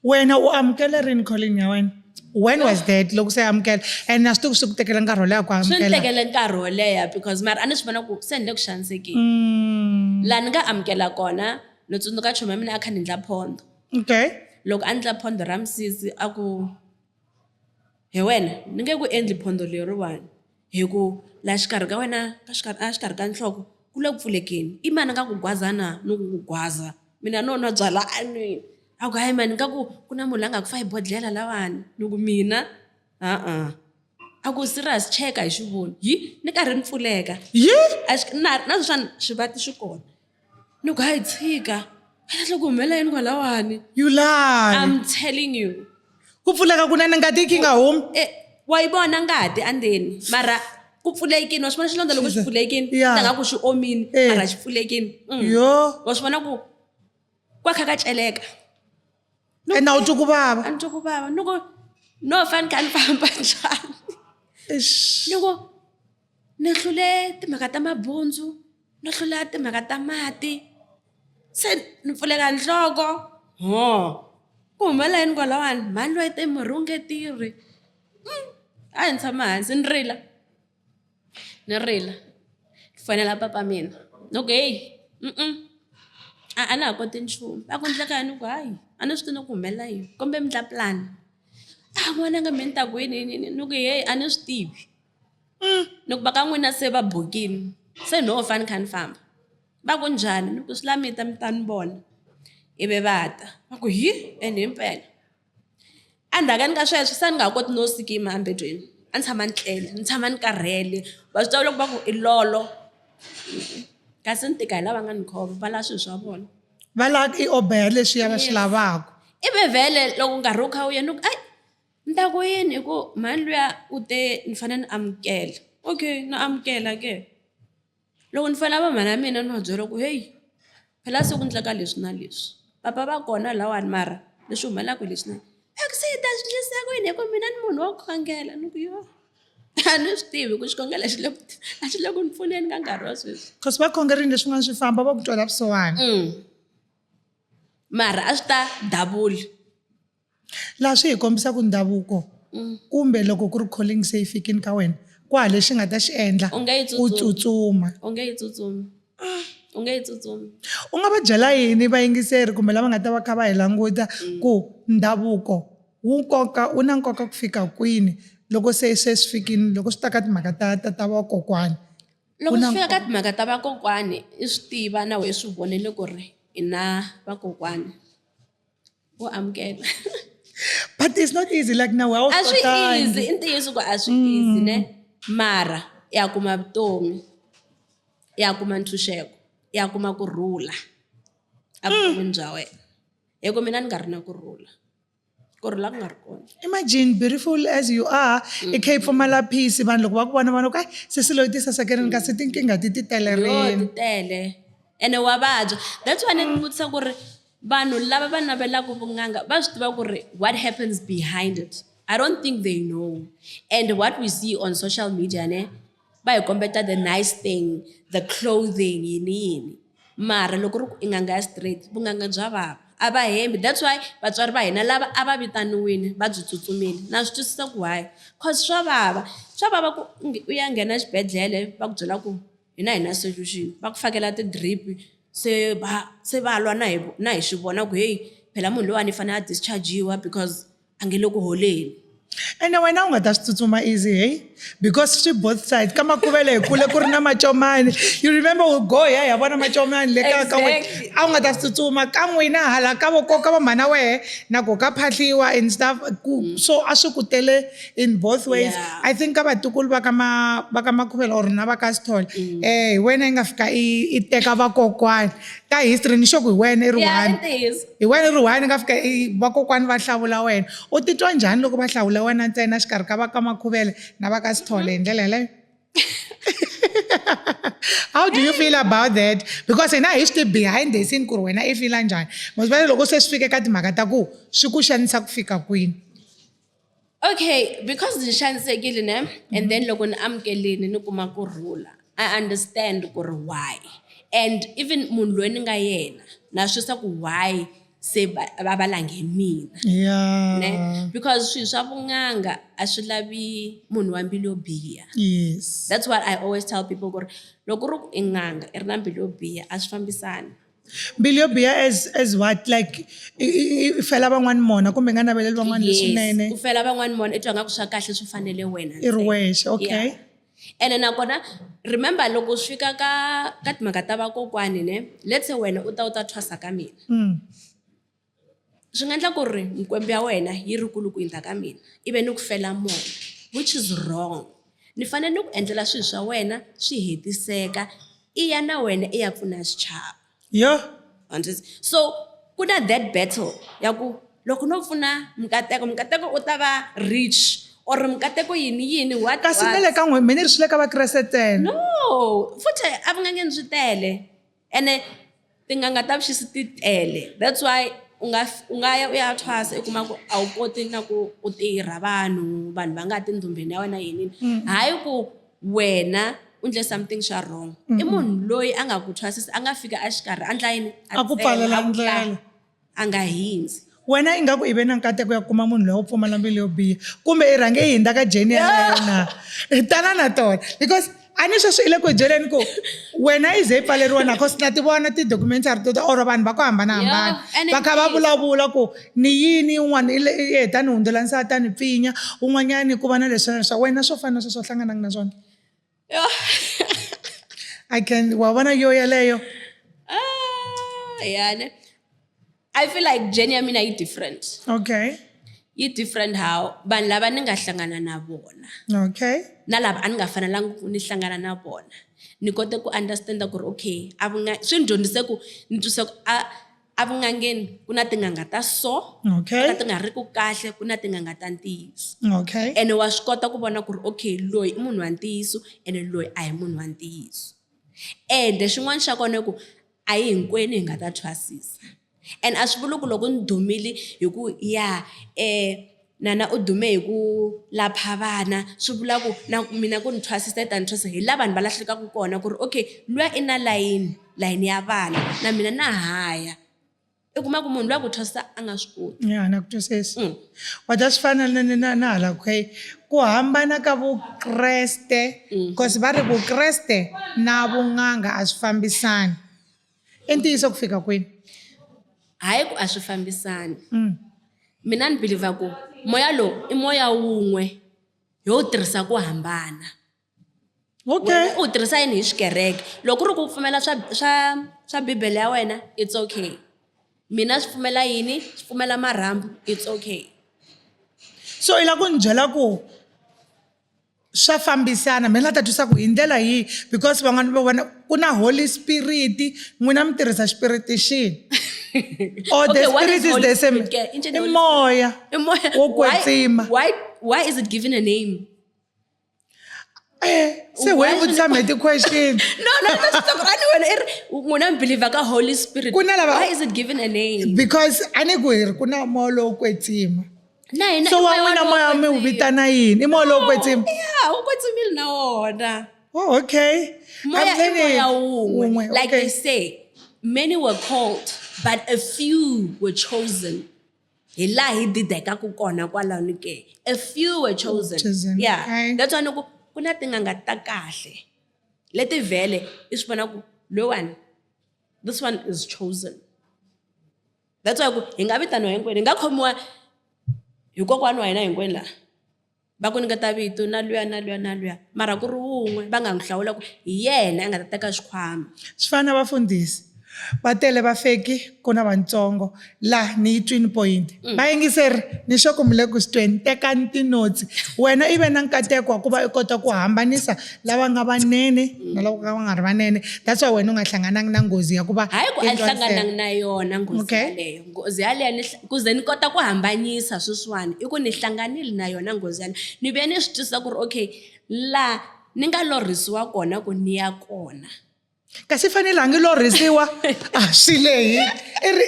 Wena u amukele rini calling ya wena? When was that loko se amukela and na swi tivi swi ku tekela nkarhi wo leha ku amukela? Swi ni tekele nkarhi wo leha because mara a ni swi vona ku se ni le ku xanisekeni. Laha ni nga amukela kona ni tsundzuka chomi ya mina a kha ni ndla phondo. Okay. Loko a ndla phondo ra misisi a ku he wena ni nge ku endli phondo leriwani hi ku laha xikarhi ka wena ka xikarhi a xikarhi ka nhloko ku le ku pfulekeni i mani a nga ku gwaza na ni ku ku gwaza mina no nwa byalwa a nwini a ku hayi mani nga ku ku na munhu la nga ku fa hi bodlhela lawani ni ku mina a-a a ku serious cheka hi xivoni yi ni karhi ni pfuleka yi a na na sweswiwani swivati swi kona ni ku hayi tshika kahle ku humelela yini kwalawani you lie I'm telling you ku pfuleka kunene ngati yi kha yi nga humi eh wa yi vona ngati andzeni mara ku pfulekini wa swi vona xilondza loko xi pfulekini Yeah. ta nga ku xi omini Eh. mara xi pfulekini Mm. yo wa swi vona ku kwa kha ka celeka ene a wu twi ku vava a ni twi ku vava ni ku no fa ni kha ni famba njhani Eish. ni ku ni hlule timhaka ta mabundzu no hlula timhaka ta mati se ni pfuleka nhloko ho ku humelela yini kwalawani mhani loyi te murhi wu nge tirhi a hi ni tshama hansi ni rila ni rila ni fonela papa mina ni ku heyi a a na ha koti nchumu va ku endleka yini ni ku hayi a ni swi tivi ku humelela yini kumbe mi ndla pulani a n'wananga me ni ta ku yini yini yini ni ku heyi a ni swi tivi. Ni ku va ka n'wina se va bukile se no fa ni kha ni famba va ku njhani ni ku swi la mi ta mi ta ni vona ivi va ta va ku hi ene himpela endzhaku ka sweswo se a ni nga ha koti no sikima embedweni a ni tshama ni tlele ni tshama ni karhele va swi tiva loko va ku i lolo. Kasi ni tika hi lava nga ni khoma va lava swilo swa vona. Va lava i obeya leswiya va swi lavaka. Ivi vhele loko nkarhi wu kha wu ya ni ku ai ni ta ku yini hi ku mhani luya u te ni fanele ni amukela. Okay na amukela ke. Loko ni fonela va mhani ya mina ni va byela ku heyi phela se ku endleka leswi na leswi papa va kona lawani mara leswi humelelaka hi leswi na va ku se hi ta swi endlisa ku yini hi ku mina ni munhu wo khongela ni ku yo a ni swi tivi ku xikhongelo xi le ku a xi le ku ni pfuneni ka nkarhi wa sweswi. Cause va khongerini leswin'wana swi famba va ku twela vusiwana. Mara a swi ta double. Laha swi hi kombisa ku ndhavuko kumbe loko ku ri calling se yi fikini ka wena ku ha lexi nga ta xi endla U nge yi u tsutsuma. U nge yi tsutsumi. U nge yi tsutsumi. U nga va byela yini vayingiseri kumbe lava nga ta va kha va hi languta ku ndhavuko wu nkoka wu na nkoka ku fika kwini loko se se swi fikini loko swi ta ka timhaka ta ta ta vakokwani. Loko swi fika ka timhaka ta vakokwani i swi tiva na wehe i swi vonile ku ri i na vakokwani. Wo amukela. But it's not easy like now a wu A swi easy i ntiyiso ku a swi easy ne mara ya kuma vutomi ya kuma ntshunxeko ya kuma kurhula evuton'wini bya wena hi ku mina ni nga ri na kurhula kurhula ku nga ri kona. Imagine beautiful as you are i kha i pfumala peace vanhu loko va ku vona vona ku ai sesi loyi ti sasekerini kasi tinkingha ti ti telerini. Ti tele ene wa vabya that's why ni vutisa ku ri vanhu lava va navelaka vun'anga va swi tiva ku ri what happens behind it i don't think they know and what we see on social media ne va hi kombeta the nice thing the clothing yini yini mara loko ri ku i n'anga ya straight vun'anga bya vava a va hembi that's why vatswari va hina lava a va vitaniwile va byi tsutsumile na swi twisisa ku why cause swa vava swa vava ku u ya nghena xibedhlele va ku byela ku hina hi na solution va ku fakela ti-drip se va se va lwa na hi na hi xivona ku heyi phela munhu loyiwani i fanele a discharge-iwa because a nge le ku holeni. Ene wena u nga ta swi tsutsuma easy hey because swi both sides ka makuvele hi kule ku ri na macomani you remember we go ya ya vona macomani le ka ka a wu nga ta swi tsutsuma ka n'wina hala ka vokoka va mhana wehe na ku ka phahliwa and stuff ku so a swi ku tele in both ways yeah. I think ka vatukulu va ka ma va ka makhuvela or na va ka sithole mm. eh hi wena yi nga fika i teka vakokwani ka history ni sure ku hi wena i ri one hi wena i ri one nga fika vakokwani va hlawula wena u titwa njhani loko va hlawula wena ntsena xikarhi ka va ka makhuvele na va ka sithole hi ndlela yeleyo how do you feel about that because hina hi swi tivi behind the scene ku ri wena i fila njhani mos loko se swi fike ka timhaka ta ku swi ku xanisa ku fika kwini Okay, because ni xanisekile ne and then loko ni amukelini ni kuma kurhula I understand ku ri why and even munhu loyi ni nga yena na swi twisisa ku why se va va va lange mina ne because swilo swa vun'anga a swi lavi munhu wa mbilu yo biha yes that's what I always tell people ku ri loko ku ri ku i n'anga i ri na mbilu yo biha a swi fambisani. Mbilu yo biha as as what like i fela van'wani mona kumbe nga naveleli van'wani leswinene. Ku fela van'wani mona i twa nga ku swa kahle swi fanele wena. I ri wexe okay. Yeah. Ene nakona remember loko swi fika ka ka timhaka ta vakokwani ne let's say wena u ta u ta thwasa ka mina. Swi nga endla ku ri mikwembu ya wena yi ri kulu ku hundza ka mina ivi ni ku fela mona which is wrong. Ni fanele ni ku endlela swilo swa wena swi hetiseka i ya na wena i ya pfuna xichava. Yoh. So ku na that battle ya ku loko no pfuna Mikateko, Mikateko u ta va rich or Mikateko yini yini what Kasi na le ka n'wina me ni ri swi le ka Vakreste ntsena. No futhi a vun'angeni swi tele ene Tin'anga ta vuxisi ti tele that's why u nga u nga ya u ya thwasa u kuma ku a wu koti na ku u tirha vanhu vanhu va nga ti ndhumbheni ya wena yini yini hayi ku wena u ndle something xa wrong i munhu loyi a nga ku thwasisa a nga fika a xikarhi a ndla yini A ku pfalela ndlela. A nga hindzi. Wena ingaku i ve na nkateko ya ku kuma munhu loyi wo pfumala mbilu yo biha kumbe i rhange i hindza ka journey yaleyo na tana na tona because a ni sweswi i le ku hi byeleni ku wena i ze i pfaleriwa na cause na ti vona ti-documentary to or vanhu va ku hambanahambana va kha va vulavula ku ni yini un'wana i i heta ni hundzula nsati a ni pfinya un'wanyani ku va na leswi na leswi wena swo fana na sweswo hlangananga na swona. I can wa vona yo yeleyo. Ah, yeah, ne? I feel like journey ya mina yi different. Okay. Yi different how? Vanhu lava ni nga hlangana na vona. Okay. Na lava a ni nga fanelangi ku ni hlangana na vona. Ni kote ku understand-a ku ri okay, a vunga swi ni dyondzise ku ni twisisa ku a vun'angeni ku na tin'anga ta so, Okay. ku na ti nga ri ku kahle, ku na tin'anga ta ntiyiso. Okay. Ene wa swi kota ku vona ku ri okay, loyi i munhu wa ntiyiso ene loyi a hi munhu wa ntiyiso. Ende xin'wana xa kona i ku a hi hinkwenu hi nga ta thwasisa. And a swi vuli ku loko ni dumile hi ku ya nana u dume hi ku lapha vana, swi vula ku na mina ku ni thwasisa i ta ni thwasisa. Hi la vanhu va lahlekaka kona ku ri okay, luya i na layini, layini ya vana na mina na ha ya. I kuma ku munhu luya ku thwasisa a nga swi koti. Ya, na ku twisisa. Wa ta swi fana na hala, okay, ku hambana ka Vukreste, because va ri Vukreste na vun'anga a swi fambisani. I ntiyiso ku fika kwini? Hayi ku a swi fambisani. Mina ni believer ku moya lowu i moya wun'we, hi wo tirhisa ku hambana. Okay. Wena u tirhisa yini hi xikereke? Loko ku ri ku pfumela swa Bibele ya wena, it's okay. Mina swi pfumela yini? Swi pfumela marhambu, it's okay. So i lava ku ni byela ku swa fambisana, mina ta twisa ku hi ndlela yihi, because van'wana va vona ku na Holy Spirit, n'wina mi tirhisa xipirit xihi? Or the Okay, what spirit is is Holy the same? Spirit? Ke, i I Holy moya I moya. wo kwetsima. Why is it given a name? Se we Why vutisa me ti-question. No, stop. A ni wena i ri n'wina mi believer ka Holy Spirit. Ku na lava Why is it given a name? Because a ni ku hi ri ku na moya lowo kwetsima. Na hina So i wa moya n'wina lowo moya mi wu kwetsima. vitana yini? I moya lowo kwetsima? Yeah, wu kwetsimile na wona. Oh, okay. Moya I'm i telling moya you. wun'we. Wun'we, Like okay. they say, many were called, but a few were chosen. Hi laha hi didekaku kona kwalano ke. A few were chosen. Chosen, Yeah. okay. That's why ni ku ku na tin'anga ta kahle. Leti vhele i swi vona ku loyiwani, this one is chosen. That's why ku hi nga vitaniwa hinkwenu, hi nga khomiwa hi kokwana wa hina hinkwenu laha. Va ku nyiketa vito na luya na luya na luya, mara ku ri wun'we va nga n'wi hlawula ku hi yena a nga ta teka xikhwama. Swi fana na vafundhisi va tele vafeki, ku na vantsongo la ni yi twini point. Vayingiseri ni sure ku mi le ku swi tweni, tekani tinotsi. Wena i ve na nkateko wa ku va i kota ku hambanisa lava nga vanene na lava ka va nga ri vanene. That's why wena u nga hlanganangi na nghozi ya ku va Hayi ku a i twa hlanganangi nsele. na yona nghozi Okay. yaleyo. Nghozi yaleyo ni ku ze ni kota ku hambanyisa sweswiwani i ku ni hlanganile na yona nghozi yaleyo. Ni vuye ni swi twisisa ku ri okay, la ni nga lorhisiwa kona ku ni ya kona. Kasi fanele a ngi lorhisiwa a swi lehi. I ri,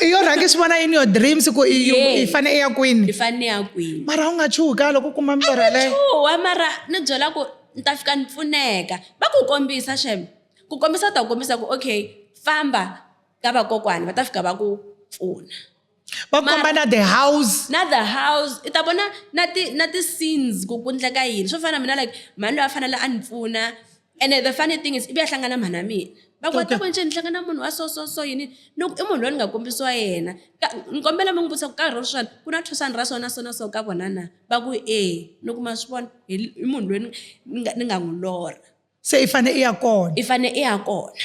i yo rhanga i swi vona in your dreams ku i Yes. fane i ya kwini. I fane i ya kwini. Mara u nga chuhi ka loko u kuma milorho A nga yaleyo. chuha, mara ni byela ku ni ta fika ni pfuneka. Va ku kombisa xem. Ku kombisa ta ku kombisa ku okay, famba ka vakokwani va ta fika va ku pfuna. Va komba na the house. Na the house. I ta vona na ti scenes ku ku endleka yini. Swo fana na mina like mhani loyi a fanele a ni pfuna. And the funny thing is i vuya hlangana na mhani wa mina. Va ku, Okay. Ta ku njhani ni hlangana na munhu wa so, so, so yini. Ni ku i munhu loyi ni nga kombisiwa yena. Ni kombela mi n'wi vutisa ku ka nkarhi sweswiwani ku na thwasana ra so na so na so ka vona na. Va ku e. Ni ku ma swi vona i munhu loyi ni nga n'wi lorha. Se i fane i ya kona. I fane i ya kona.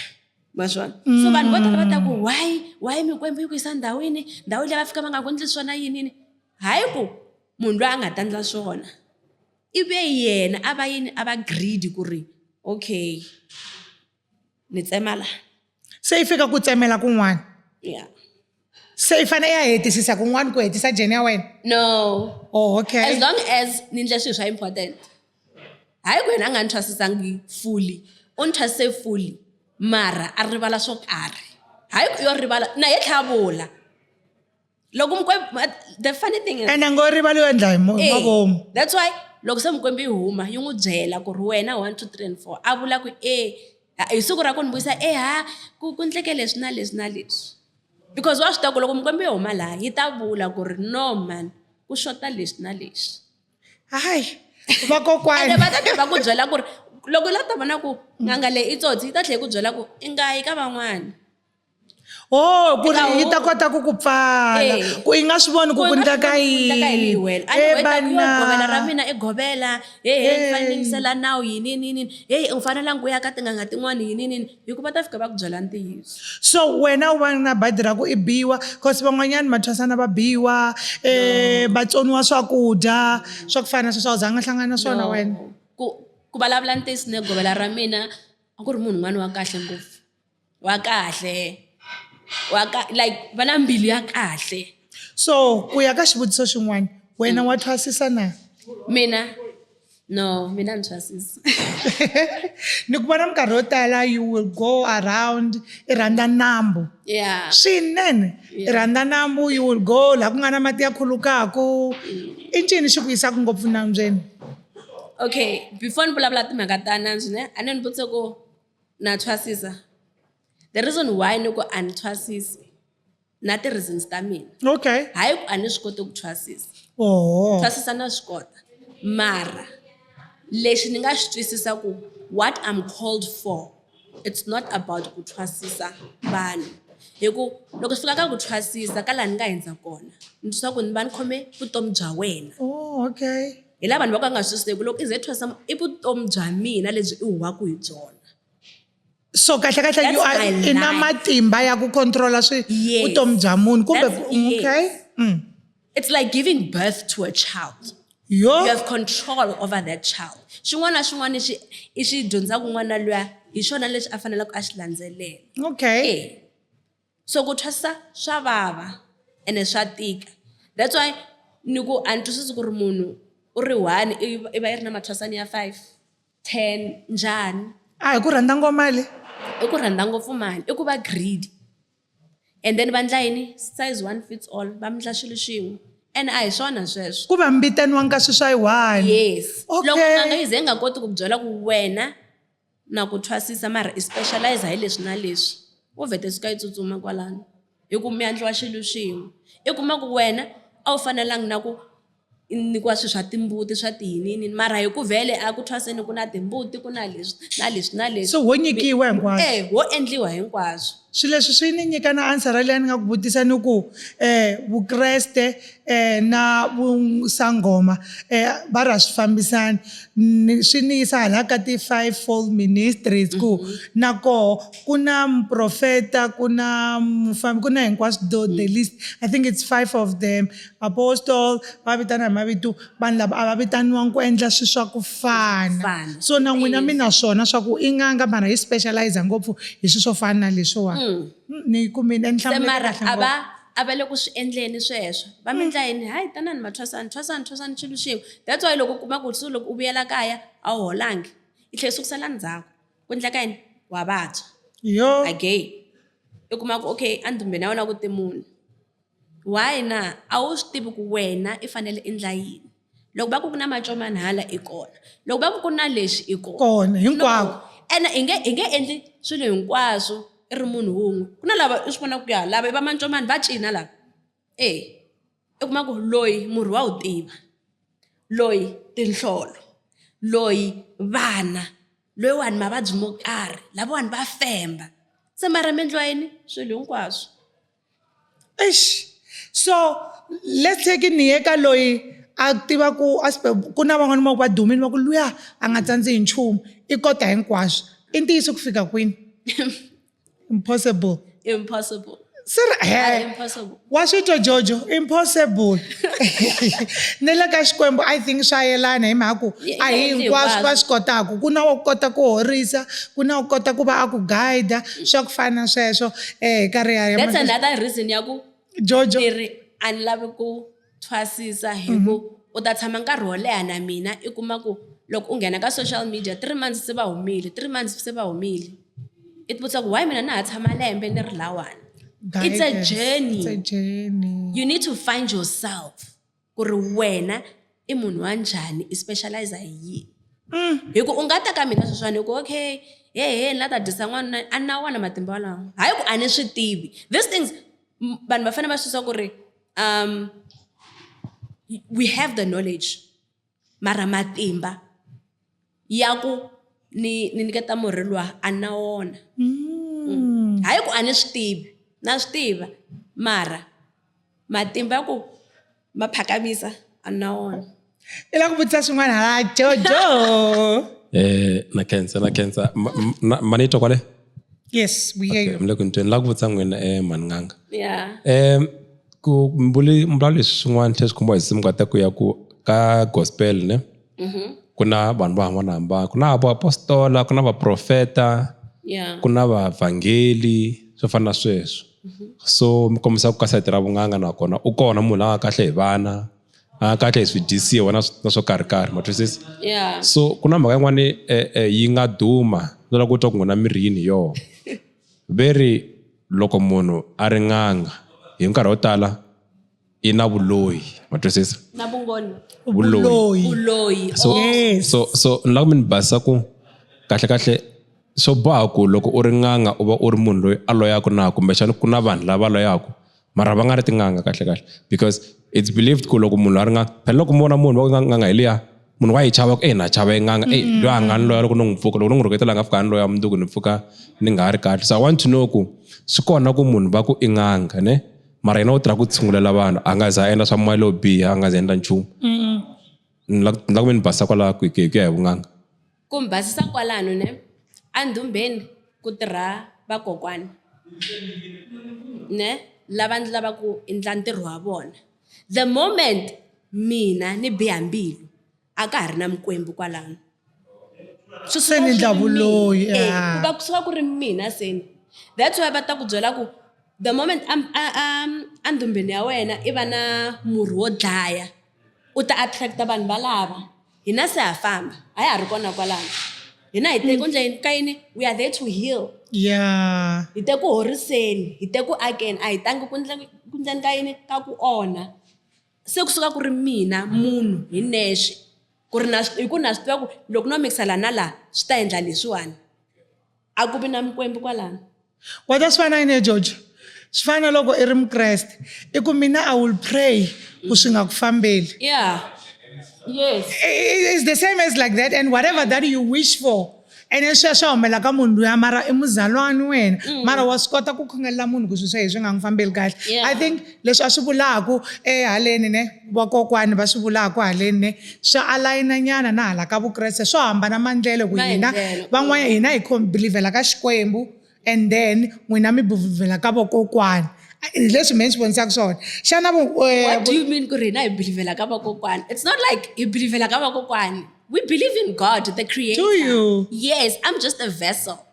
Ma swi vona? So vanhu vo tala va ta ku why mikwembu yi ku yisa ndhawini, ndhawu leyi va fika va nga ku endli swona yini yini. Hayi ku munhu loyi a nga ta endla swona. I ve yena a va yini, a va greedy ku ri okay ni tsema la. Se i fika ku tsemela kun'wana. Yeah. Se i fane i ya hetisisa kun'wana ku hetisa journey ya wena? No. Oh, okay. As long as ni endle swilo swa important. Hayi ku yena a nga ni thwasisangi fully. U ni thwasise fully, mara a rivala swo karhi. Hayi ku yo rivala, na ye tlhela vula. Loko mikwembu, the funny thing is And a ngo rivali yo endla hi mavomu. That's why loko se mikwembu yi huma yi n'wi byela ku ri wena 1 2 3 and 4, a vula ku hi siku ra ku ni vuyisa, ha, ku endleke leswi na leswi na leswi. Because wa swi tiva ku loko mikwembu yi huma laha yi ta vula ku ri no man, ku xota leswi na leswi. Hayi, vakokwani. Ende va ta tlhela va ku byela ku ri loko u lava ta vona ku n'anga leyi i tsotsi, yi ta tlhela yi ku byela ku i nga yi ka van'wana. Oh, ku ri yi ta kota ku ku pfala Eh. ku i nga swi voni ku ku ndleka yini yini wena a ni Eh, wena ku yo bana. govela ra mina i govela he he ni fanele Hey. yingisela nawu yini yini yini heyi u fanelanga ku ya ka tin'anga tin'wana yini yini hikuva ta fika va ku byela ntiyiso. So wena u va na badi ra ku i biwa cause van'wanyana mathwasana va biwa um va tsoniwa swakudya swa ku fana na sweswo a wu zanga hlangana na swona No. wena. Ku vulavula ntiyiso ne govela ra mina a ku ri munhu un'wana wa kahle ngopfu wa kahle wa ka like va na mbilu ya kahle. So ku ya ka xivutiso xin'wana wena wa thwasisa na? Mina no, mina ni thwasisa. Ni ku vona minkarhi yo tala you will go around i rhandza nambu. Yeah. Swinene i rhandza nambu you will go laha ku nga na mati ya khulukaku. I ncini xi ku yisaka ngopfu nambyeni? Okay, before ni vulavula timhaka ta nandzu ne a ni ni vutise ku na thwasisa. The reason why ni ku a ni thwasisi na ti-reasons ta mina. Okay. Hayi ku a ni swi koti ku thwasisa. Oh. Thwasisa na swi kota. Mara lexi ni nga xi twisisa ku what I'm called for, it's not about ku thwasisa vanhu. Hi ku loko swi fika ka ku thwasisa ka laha ni nga hundza kona, ni twisisa ku ni va ni khome vutomi bya wena. Oh, okay. Hi laha vanhu va ka nga swi twisiseki loko i ze i thwasa i vutomi bya mina lebyi i huhwaku hi byona. So kahle kahle That's you are my i na life. matimba ya ku controla swi Yes. vutomi bya munhu kumbe That's, ku- okay. yes. It's like giving birth to a child. Yo. You have control over that child. Xin'wana na xin'wana lexi i xi dyondzaka n'wana luya hi xona lexi a faneleke a xi landzelela. Okay. So ku thwasa swa vava ene swa tika. That's why ni ku a ni twisisi ku ri munhu u ri 1 i va yi ri na mathwasani ya 5, 10 njhani? A hi ku rhandza ngopfu mali. I ku rhandza ngopfu mali, i ku va greedy. And then va ndla yini? Size one fits all, va ndla xilo xin'we. And a hi swona sweswo. Ku va mi vitaniwanga ka swilo swa yi one. Yes. Okay. Loko n'anga yi ze yi nga koti ku byela ku wena na ku thwasisa mara i specialize hi leswi na leswi, u vhete suka yi tsutsuma kwalano. Hi ku mi endliwa xilo xin'we. I kuma ku wena a wu fanelanga na ku nyikiwa swilo swa timbuti swa tiyinini mara hi ku vhele a ku thwaseni ku na timbuti ku na leswi na leswi na leswi. So ho nyikiwa hinkwaswo. Ho endliwa hinkwaswo. Swilo leswi swi ni nyika na answer leyi ni nga ku vutisa ni ku Vukreste na vusangoma va ri a swi fambisani. Swi ni yisa hala ka ti-fivefold ministries ku na koho ku na muprofeta, ku na mufambi, ku na hinkwaswo the list. I think it's 5 of them. Apostle, va vitana hi mavito, vanhu lava a va vitaniwangi ku endla swilo swa ku fana. Fana. So na n'wina mi na swona swa ku i n'anga mara hi specialize ngopfu hi swilo swo fana na leswiwani. Ni kumile, ni Se hlamule mara kahle ngopfu. a va le ku swi endleni sweswo. Va mi endla yini? Hayi, tanani mathwasani, thwasani, thwasani xilo xin'we. That's why loko u kuma ku se loko u vuyela kaya a wu holangi, i tlhela i sukusela ndzhaku. Ku endleka yini? Wa vabya. Yo. Again. I kuma ku okay, endumbeni ya wena ku te munhu. Why na? A wu swi tivi ku wena i fanele i endla yini. Loko va ku ku na macomani hala i kona. Loko va ku ku na lexi i kona. Kona, hinkwako. No. Ene i nge endli swilo hinkwaswo i ri munhu wun'we. Ku na lava i swi vonaka ku ya lava i va macomani va cina lava. I kuma ku loyi murhi wa wu tiva. Loyi tinhlolo. Loyi vana. Loyiwani mavabyi mo karhi. Lavawani va femba. Se mara mi endliwa yini? Swilo hinkwaswo. Eish. So let's take ni ye ka loyi a tiva ku a swi ku na van'wana va ku va dumile va ku luya a nga tsandzi hi nchumu i kota hinkwaswo. I ntiyiso ku fika kwini? Impossible. Impossible. Sir, he. Hayi, impossible. Wa swi twa Jojo? Impossible. Ni le ka Xikwembu I think swa yelana hi mhaka ku Yi a hi endli hinkwaswo va hinkwaswo. swi kotaka. Ku na wa kota ku horisa, ku na wa kota ku va a ku guide, swa ku fana na sweswo, hi nkarhi ya That's mahlweni. another reason ya ku Jojo. ni ri a ni lavi ku thwasisa hi ku u ta tshama nkarhi wo leha na mina i kuma ku loko u nghena ka social media 3 months se va humile, 3 months se va humile. I ti vutisa ku why mina na ha tshama lembe ni ri lawani. It's a Guidance. journey. It's a journey. You need to find yourself. Ku ri wena i munhu wa njhani, i specialize hi yini. Hi ku u nga ta ka mina sweswiwani hi ku okay, he he ni la ta dyisa n'wana a na wona matimba walawo. Hayi ku a ni swi tivi. These things vanhu va fanele va swi twisisa ku ri we have the knowledge mara matimba ya ku ni nyiketa murhi luwa a na wona. Hayi ku a ni swi tivi. Na swi tiva mara matimba ya ku ma phakamisa a na wona. I lava ku vutisa swin'wana hala jojo. Na khensa na khensa. Ma ni twa kwale? Yes, we hear you. Mi le ku ni tweni. Ni lava ku vutisa n'wina mhani n'anga. Yeah. Ku mbuli mbula leswi swin'wana tlhela swi khumbiwa hi nsimu ka ku ya ku ka gospel ne? Ku na vanhu vo hambanahambana, ku na vaapostola, ku na vaprofeta, ku na vavhangeli, swo fana na sweswo. So mi kombisa ku ka sayiti ra vun'anga nakona u kona munhu la nga kahle hi vana, a nga kahle hi swidyisiwa na na swo karhi karhi, ma twisisa? Yeah. So ku na mhaka yin'wani yi nga duma, no lava ku twa ku n'wina mi ri yini hi yona. Ve ri loko munhu a ri n'anga hi nkarhi wo tala i na vuloyi, ma twisisa? Na vungoni. Vuloyi. Vuloyi. So, Oh. Yes. so ni lava ku mi ni basisa ku kahle kahle swo boha ku loko u ri n'anga u va u ri munhu loyi a loyaka na kumbexana ku na vanhu lava loyaka mara va nga ri tin'anga kahle kahle, because it's believed ku loko munhu a ri n'anga, phela loko mi vona munhu va ku n'anga hi liya, munhu wa yi chava ku na chava yi n'anga, loyi a nga ni loya loko ni n'wi pfuka, loko ni n'wi rhuketela a nga fika a ni loya mundzuku ni pfuka ni nga ha ri kahle. So I want to know ku swi kona ku munhu va ku i n'anga ne, mara yena u tirha ku tshungulela vanhu, a nga za a endla swa moya lowo biha, a nga za endla nchumu. Ni lava ku mi ni basisa kwalaho ku hi ku ya hi vun'anga. Ku mi basisa kwalano ne, endumbeni ku tirha vakokwani ne, lava ndzi lavaka ku endla ntirho wa vona. The moment mina ni biha mbilu a ka ha ri na mikwembu kwalano. Swi Se ni suka endla swi ri vuloyi, mina. Yeah. Ku va kusuka ku ri mina seni. That's why va ta ku byela ku the moment endumbeni ya wena i va na murhi wo dlaya, u ta attract-a vanhu valava. Hina se ha famba, a ya ha ri kona kwalano. Hina hi te ku endleni ka yini? We are there to heal. Yeah. Hi te ku horiseni, hi te ku akeni, a hi tangi ku endleni ka yini? Ka ku onha. Se kusuka ku ri mina munhu hi nexe, ku ri na hi ku na swi tiva ku loko no mixa laha na laha swi ta endla leswiwani. A ku vi na mikwembu kwalano. Wa ta swi fana yini, George? Swi fana loko i ri Mukreste, i ku mina I will pray ku swi nga ku fambeli. Yeah. Yes. It's the same as like that, and whatever that you wish for, and then sweswo swa humela ka munhu luya, mara i muzalwani wena, mara wa swi kota ku khongelela munhu ku swilo swa yena swi nga n'wi fambeli kahle. Yeah. I think leswi a swi vulaku ehaleni ne, vakokwani va swi vulaku haleni ne, swa alayina nyana na hala ka Vukreste, swo hambana mandlelo ku hina Maendlelo. van'wana hina hi believela ka Xikwembu, and then n'wina mi believela ka vakokwani. Hi leswi mehe ni swi vonisaka swona. Xana What do you mean ku ri hina hi believela ka vakokwani? It's not like hi believela ka vakokwani. We believe in God, the creator. Do you? Yes, I'm just a vessel.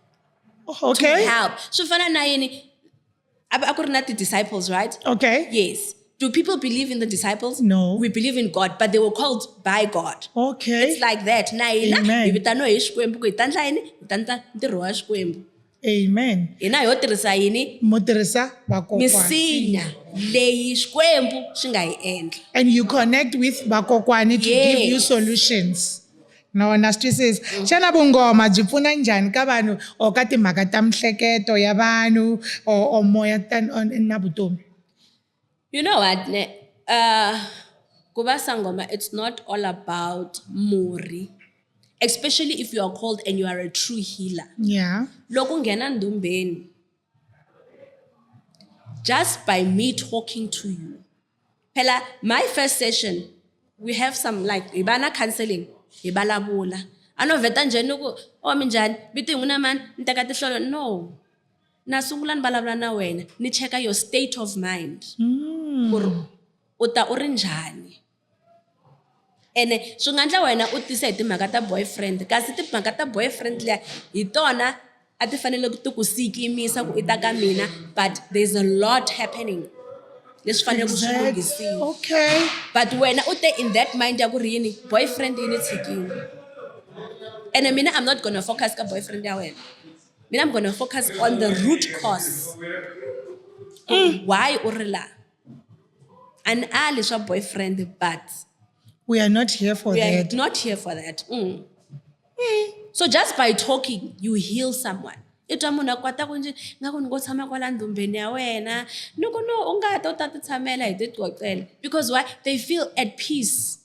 Okay. To help. Swi fana na yini? A ku ri na ti-disciples, right? Okay. Yes. Do people believe in the disciples? No. We believe in God, but they were called by God. Okay. It's like that. Na hina, Amen. hi vitaniwa hi Xikwembu ku hi ta endla yini? Hi ta endla ntirho wa Xikwembu. Amen. Hina ho tirhisa yini? Mo tirhisa vakokwani. Misinya leyi Xikwembu xi nga yi endla. And you connect with vakokwani to give you Yes. solutions. No, na swi twisisa. Xana vungoma byi pfuna njhani ka vanhu or ka timhaka ta mihleketo ya vanhu or moya na vutomi? You know what, ne? Ku va sangoma, it's not all about murhi. Especially if you are called and you are a true healer. Yeah. Loko nghena ndumbeni, just by me talking to you. Phela, my first session, we have some like, hi va na counseling, hi vulavula. A no vheta njhani ni ku, oh, minjhani, vito hi n'wina mani, ni teka tinhlolo. No. Na sungula ni vulavula na wena, ni cheka your state of mind. Ku ri u ta u ri njhani. Ene swi nga endla wena u tisa hi timhaka ta boyfriend, kasi timhaka ta boyfriend liya hi tona a ti fanele ti ku sikimisa ku i ta ka mina, but there's a lot happening leswi faneleke ku swi lunghisiwa. Okay. But wena u te in that mind ya ku ri yini, boyfriend yi ni tshikile. Ene mina I'm not going to focus ka boyfriend ya wena. Mina I'm going to focus on the root cause. Why u ri la? And ali swa boyfriend, but we are not here for we are that. not here for that. So just by talking, you heal someone. I twa munhu a kwata ku njhe, nga ku ni ngo tshama kwala ndumbeni ya wena. Ni ku no, u nga ta u ta ti tshamela hi ti qoqela. Because why? They feel at peace.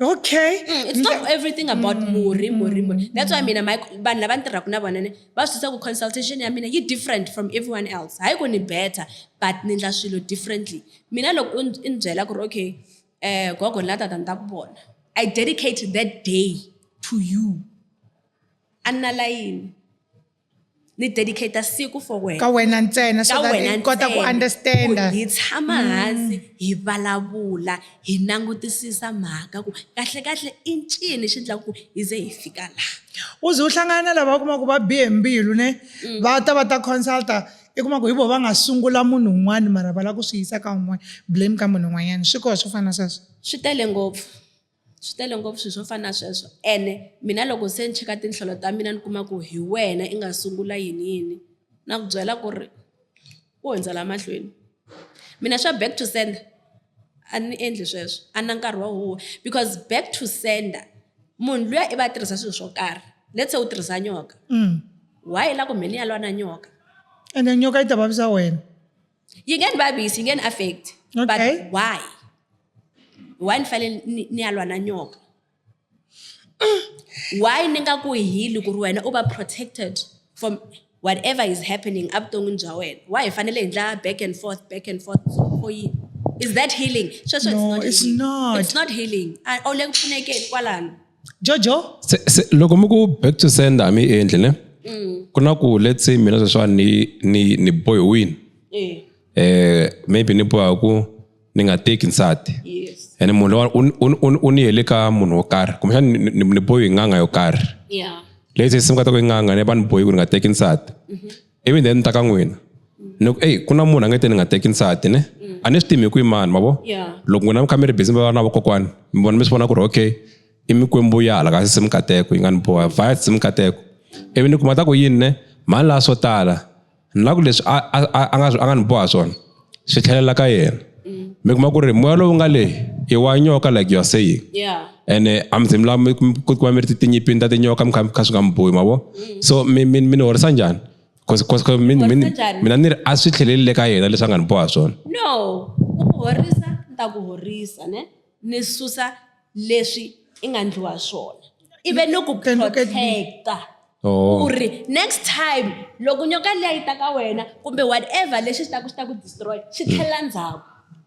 Okay. It's not everything about murhi, murhi, murhi. That's why mina, my vanhu lava ni tirhaka na vona ne, va swi twisisa ku consultation ya mina yi different from everyone else. Hayi ku ni better, but ni endla swilo differently. Mina loko i ni byela ku ri okay, gogo ni la tata ni ta ku vona, I dedicate that day to you. A ni na layini, ni dedicate siku for wena. Ka wena ntsena, so Ka that wena i kota ku ntsena. understanda. Ku hi tshama hansi, hi vulavula, hi langutisisa mhaka ku kahle kahle i ncini xi endlaka ku hi ze hi fika laha. U ze u hlangana na lava u kuma ku va bihe mbilu ne, va ta va ta consulta, i kuma ku hi vona va nga sungula munhu un'wana, mara va lava ku swi yisa ka un'wana, blame ka munhu un'wanyana. Swi koho swo fana na sweswo? Swi tele ngopfu, swi tele ngopfu swilo swo fana na sweswo. Ene mina loko se ni cheka tinhlolo ta mina, ni kuma ku hi wena i nga sungula yini yini, na ku byela ku ri u hundzela mahlweni. Mina swa back to sender a ni endli sweswo, a na nkarhi wa huwa, because back to sender munhu luya i va a tirhisa swilo swo karhi. Let's say u tirhisa nyoka, why la ku me ni ya lwa na nyoka? Ene nyoka yi ta vavisa wena. Yi nge ni vavisi, yi nge ni affect. But why ni fanele ni ya lwa na nyoka? Why ni nga ku heal ku ri wena u va protected from whatever is happening evuton'wini bya wena? Why hi fanele hi ndla back and forth, back and forth? So for yini? Is that healing? Sweswo it's No, not it's healing. not. It's not healing. A wu le ku pfunekeni kwalano. Jojo? Se loko mi ku back to sender a mi endli ne, ku na ku let's say mina sweswiwani ni bohiwini, maybe ni boha ku ni nga teki nsati. Ene munhu lowa u ni yele ka munhu wo karhi, kumbexana ni bohi hi n'anga yo karhi. Let's say se mi kota ku i n'anga ne va ni bohi ku ni nga teki nsati. Ivi then ni ta ka n'wina, ni ku ey, ku na munhu a nge te ni nga teki nsati ne, a ni swi tivi hi ku i mani, ma vo? Loko n'wina mi kha mi ri busy mi va na vakokwani, mi vona, mi swi vona ku ri okay, i mikwembu ya hala ka sesi Mikateko yi nga ni boha via sesi Mikateko. Ivi ni kuma ta ku yini ne, mhani laha swo tala ni lava ku leswi a nga ni boha swona swi tlhelela ka yena. Mi kuma ku ri moya lowu nga le i wa nyoka, like you are saying. Ene a mi ze mi lava ku kuma mi ri tinyimpini ta tinyoka, mi kha mi kha swi nga mi bohi, ma vo? So mi ni horisa njhani? Cause Horisa njhani? Mina ni ri a swi tlheleli le ka yena leswi a nga ni boha swona. No, ku ku horisa, ni ta ku horisa ne, ni susa leswi i nga ndliwa swona, ive ni ku Then look at me. protecta. Oh. Ku ri next time loko nyoka liya yi ta ka wena kumbe whatever lexi xi ta ku destroy, xi tlhelela ndzhaku.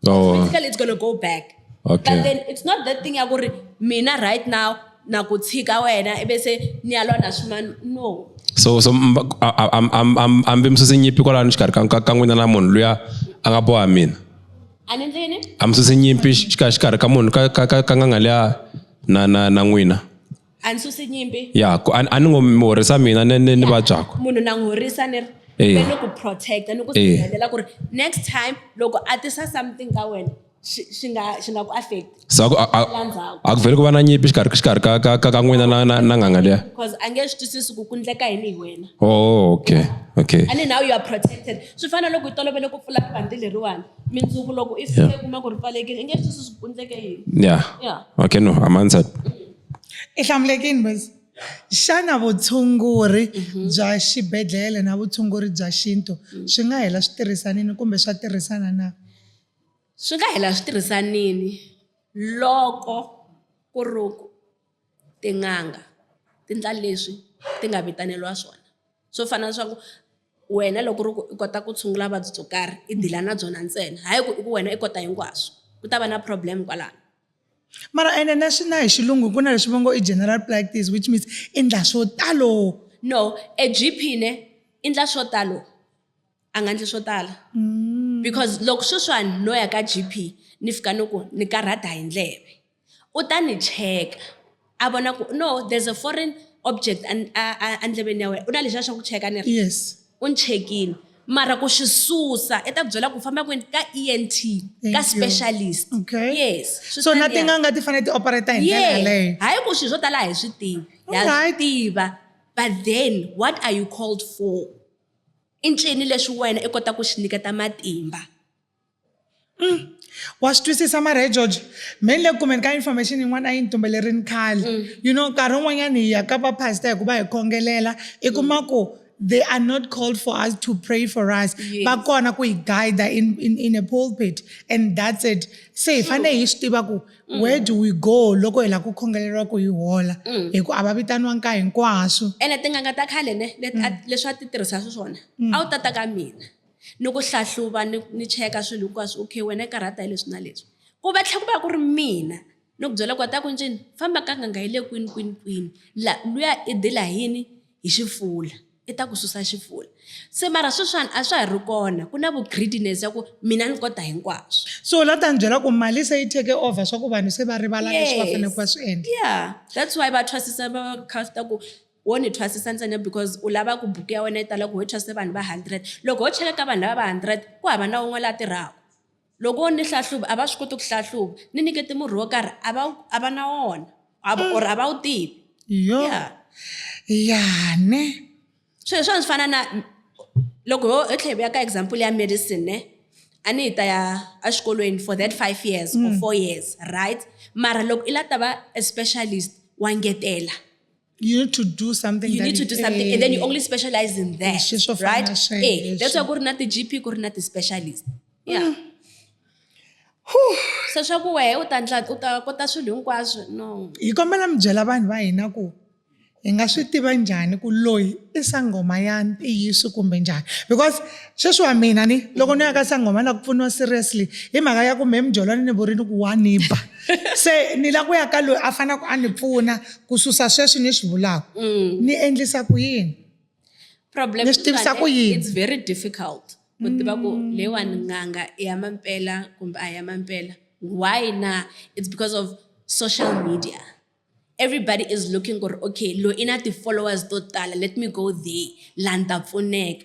Automatically it's gonna go back. But then it's not that thing ya ku ri mina right now na ku tshika wena ivi se ni ya lwa na swin'wana, no. So ambi mi susi nyimpi kwalano xikarhi ka n'wina na munhu luya a nga boha mina? A ni ndlini. A mi susi nyimpi xikarhi ka munhu ka n'anga liya na n'wina? A ni susi nyimpi. Ya, ku a ni ngo mi horisa mina ni vabyaka. Munhu na n'wi horisa ni ri ni ku protecta, ni ku sirhelela ku ri next time loko a tisa something ka wena, xi nga ku affect. So La ndzhaku. a ku vheli ku va na nyimpi xikarhi ka n'wina na n'anga liya? Because a nge swi twisisi ku ku ndleka yini hi wena. Oh, okay. And now you are protected. Swi fana na loko i tolovele ku pfula rivanti leriwani, mindzuku loko i fike kuma ku ri pfalekile, i nge swi twisisi ku ku ndleke yini. Okay, no, I'm answered. I hlamulekini bas. Xana vutshunguri bya xibedhlele na vutshunguri bya xintu swi nga hela swi tirhisanini kumbe swa tirhisana na? Swi nga hela swi tirhisanini loko ku ri ku tin'anga ti ndla leswi ti nga vitaneliwa swona. Swo fana na swa ku wena loko ri ku i kota ku tshungula vuvabyi byo karhi, i deal-a na byona ntsena, hayi ku i ku wena i kota hinkwaswo, ku ta va na problem kwalano. Mara ene na swi na hi xilungu ku na leswi va ngo i general practice, which means i ndla swo talo. No, e GP ne i ndla swo talo, a nga ndli swo tala, because loko sweswiwani no ya ka GP, ni fika ni ku ni karhata hi ndleve, u ta ni cheka, a vona ku no, there's a foreign object andleveni ya wena. U na lexiya xa ku cheka ni ri? Yes. U ni chekile, mara ku xi susa i ta ku byela ku famba kwini, ka ENT, Thank ka you. specialist. Yes. Swi So na taniya. tin'anga ti fanele ti operate hi ndlela yaleyo? Hayi ku swilo swo tala a hi swi tivi, ha swi tiva, but then what are you called for? I ncini leswi wena i kota ku xi nyiketa matimba? Wa swi twisisa mara he George, me ni le ku kumeni ka information yin'wana a yi ni tumbelerini khale. Nkarhi wun'wanyani hi ya ka va pastor hikuva hi khongelela, i kuma ku They are not called for us to pray for us. Yes. Va kona ku hi guide in a pulpit and that's it. Se hi fanele hi swi tiva ku where do we go loko hi lava ku khongeleriwa ku hi hola. Hi ku a va vitaniwa nkarhi hinkwaswo. Ene tin'anga ta khale ne leswi a ti tirhisa xiswona a wu tata ka mina ni ku hlahluva ni cheka swilo hinkwaswo, okay wena i karhata hi leswi na leswi, ku va tlhela ku va ku ri mina ni ku byela ku ta ku ncini famba ka n'anga yi le kwini kwini kwini la luya i dila hi yini hi xifula i ta ku susa xifula. Se mara sweswiwani a swa ha ri kona, ku na vu greediness ya ku mina ni kota hinkwaswo. So la ta ni byela ku mali se yi take over swa ku vanhu se va rivala leswi va faneleke va swi endla. Yeah, that's why va thwasisa va casta ku wo ni thwasisa ntsena because u lava ku buku ya wena yi tala ku ho thwasise vanhu va 100. Loko ho cheka ka vanhu lava va 100 ku hava na wun'we la tirhaka. Loko wo ni hlahluva a va swi koti ku hlahluva, ni nyikete murhi wo karhi a va na wona or a va wu tivi. Yo. Yeah. Ya ne. Swilo swa swi fana na loko ho tlhela hi vuya ka example ya medicine ne, a ni hi ta ya exikolweni for that 5 years or 4 years, right? Mara loko i la ta va a specialist wa ngetela. You need to do something. You that need to do something, and then you only specialize in that, Swilo swo fana right? na sweswo. That's why ku ri na ti-GP, ku ri na ti-specialist. Yeah. Se swa ku wehe u ta ndla, u ta kota swilo hinkwaswo, no. Hi kombela mi byela vanhu va hina ku hi nga swi tiva njhani ku loyi i sangoma ya ntiyiso kumbe njhani, because sweswi wa mina ni loko ni ya ka sangoma na ku pfuniwa seriously hi mhaka ya ku mehe mujolwana ni vurini ku wa ni ba, se ni la ku ya ka loyi a faneleke a ni pfuna ku susa sweswi ni swi vulaka. Ni endlisa ku yini? Problem Ni swi tivisa ku yini? It's very difficult ku tiva ku leyiwani n'anga i ya mampela kumbe a ya mampela. Why na? It's because of social media. Everybody is looking for, okay, lo ina ti followers to tala, let me go there, la ni ta pfuneka.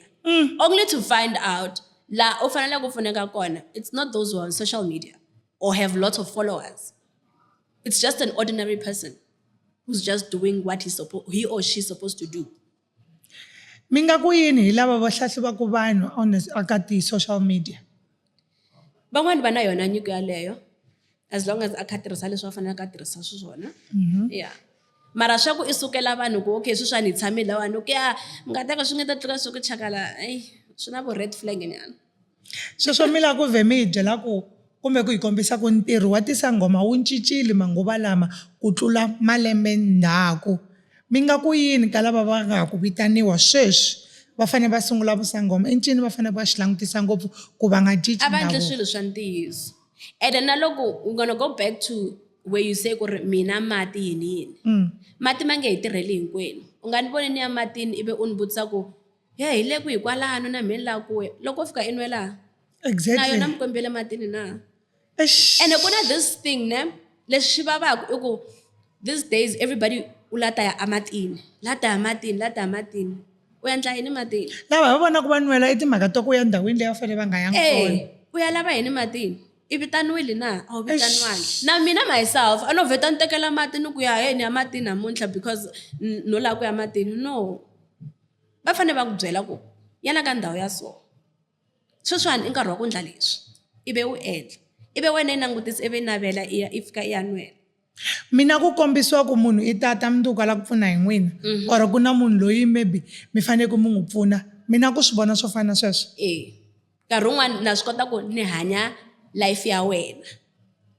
Only to find out, la u fanele ku pfuneka kona, it's not those who are on social media or have lots of followers. It's just an ordinary person who's just doing what he or she's supposed to do. Mi nga ku yini hi lava va hlahluvaka vanhu on the, ka ti-social media? Van'wani va na yona nyiko yaleyo, as long as a kha tirhisa leswi a faneleke a tirhisa xiswona. Yeah. Mara swa ku i sukela vanhu ku okay sweswi a ni tshami lawani, ku ya mi nga teka swi nga ta tluka swi ku chakala, ey, swi na vu red flag nyana. Sweswo mi lava ku vhe mi hi byela ku kumbe ku hi kombisa ku ntirho wa tisangoma wu cincile manguva lama ku tlula malembe ndzhaku. Mi nga ku yini ka lava va nga ha ku vitaniwa sweswi va fanele va sungula vusangoma, i ncini va fanele va xi langutisa ngopfu ku va nga cinci A va endli ndhavuko? swilo swa ntiyiso. And na loko we're going to go back to where you say ku ri mina mati yini yini. Mati ma nge hi tirheli hinkwenu. U nga ni voni ni ya matini ivi u ni vutisa ku he hi le kwihi kwalano na mheni laha ku ya. Loko u fika i nwela. Exactly. Na yona mikwembu ya le matini na. Eish. And ku na this thing ne, leswi swi vavaka i ku these days everybody u la ta ya ematini, la ta ya matini, la ta ya matini. U endla yini matini? Lava va vonaka va nwela i timhaka ta ku ya ndhawini leyi va fanele va nga yangi kona. U ya lava yini matini? I vitaniwile na? A wu vitaniwangi. Na mina myself, a no vheta ni tekela mati ni ku ya he ni ya matini namuntlha because no lava ku ya matini. No. Va fanele va ku byela ku yana ka ndhawu ya so. Sweswiwani i nkarhi wa ku endla leswi. Ivi u endla. Ivi wena i langutisa, ivi i navela i ya, i fika i ya nwela. Mina ku kombisiwa ku munhu i tata mundzuku a lava ku pfuna hi n'wina, or ku na munhu loyi maybe mi fanele ku mi n'wi pfuna. Mina ku swi vona swo fana na sweswo. Nkarhi wun'wani na swi kota ku ni hanya life ya wena.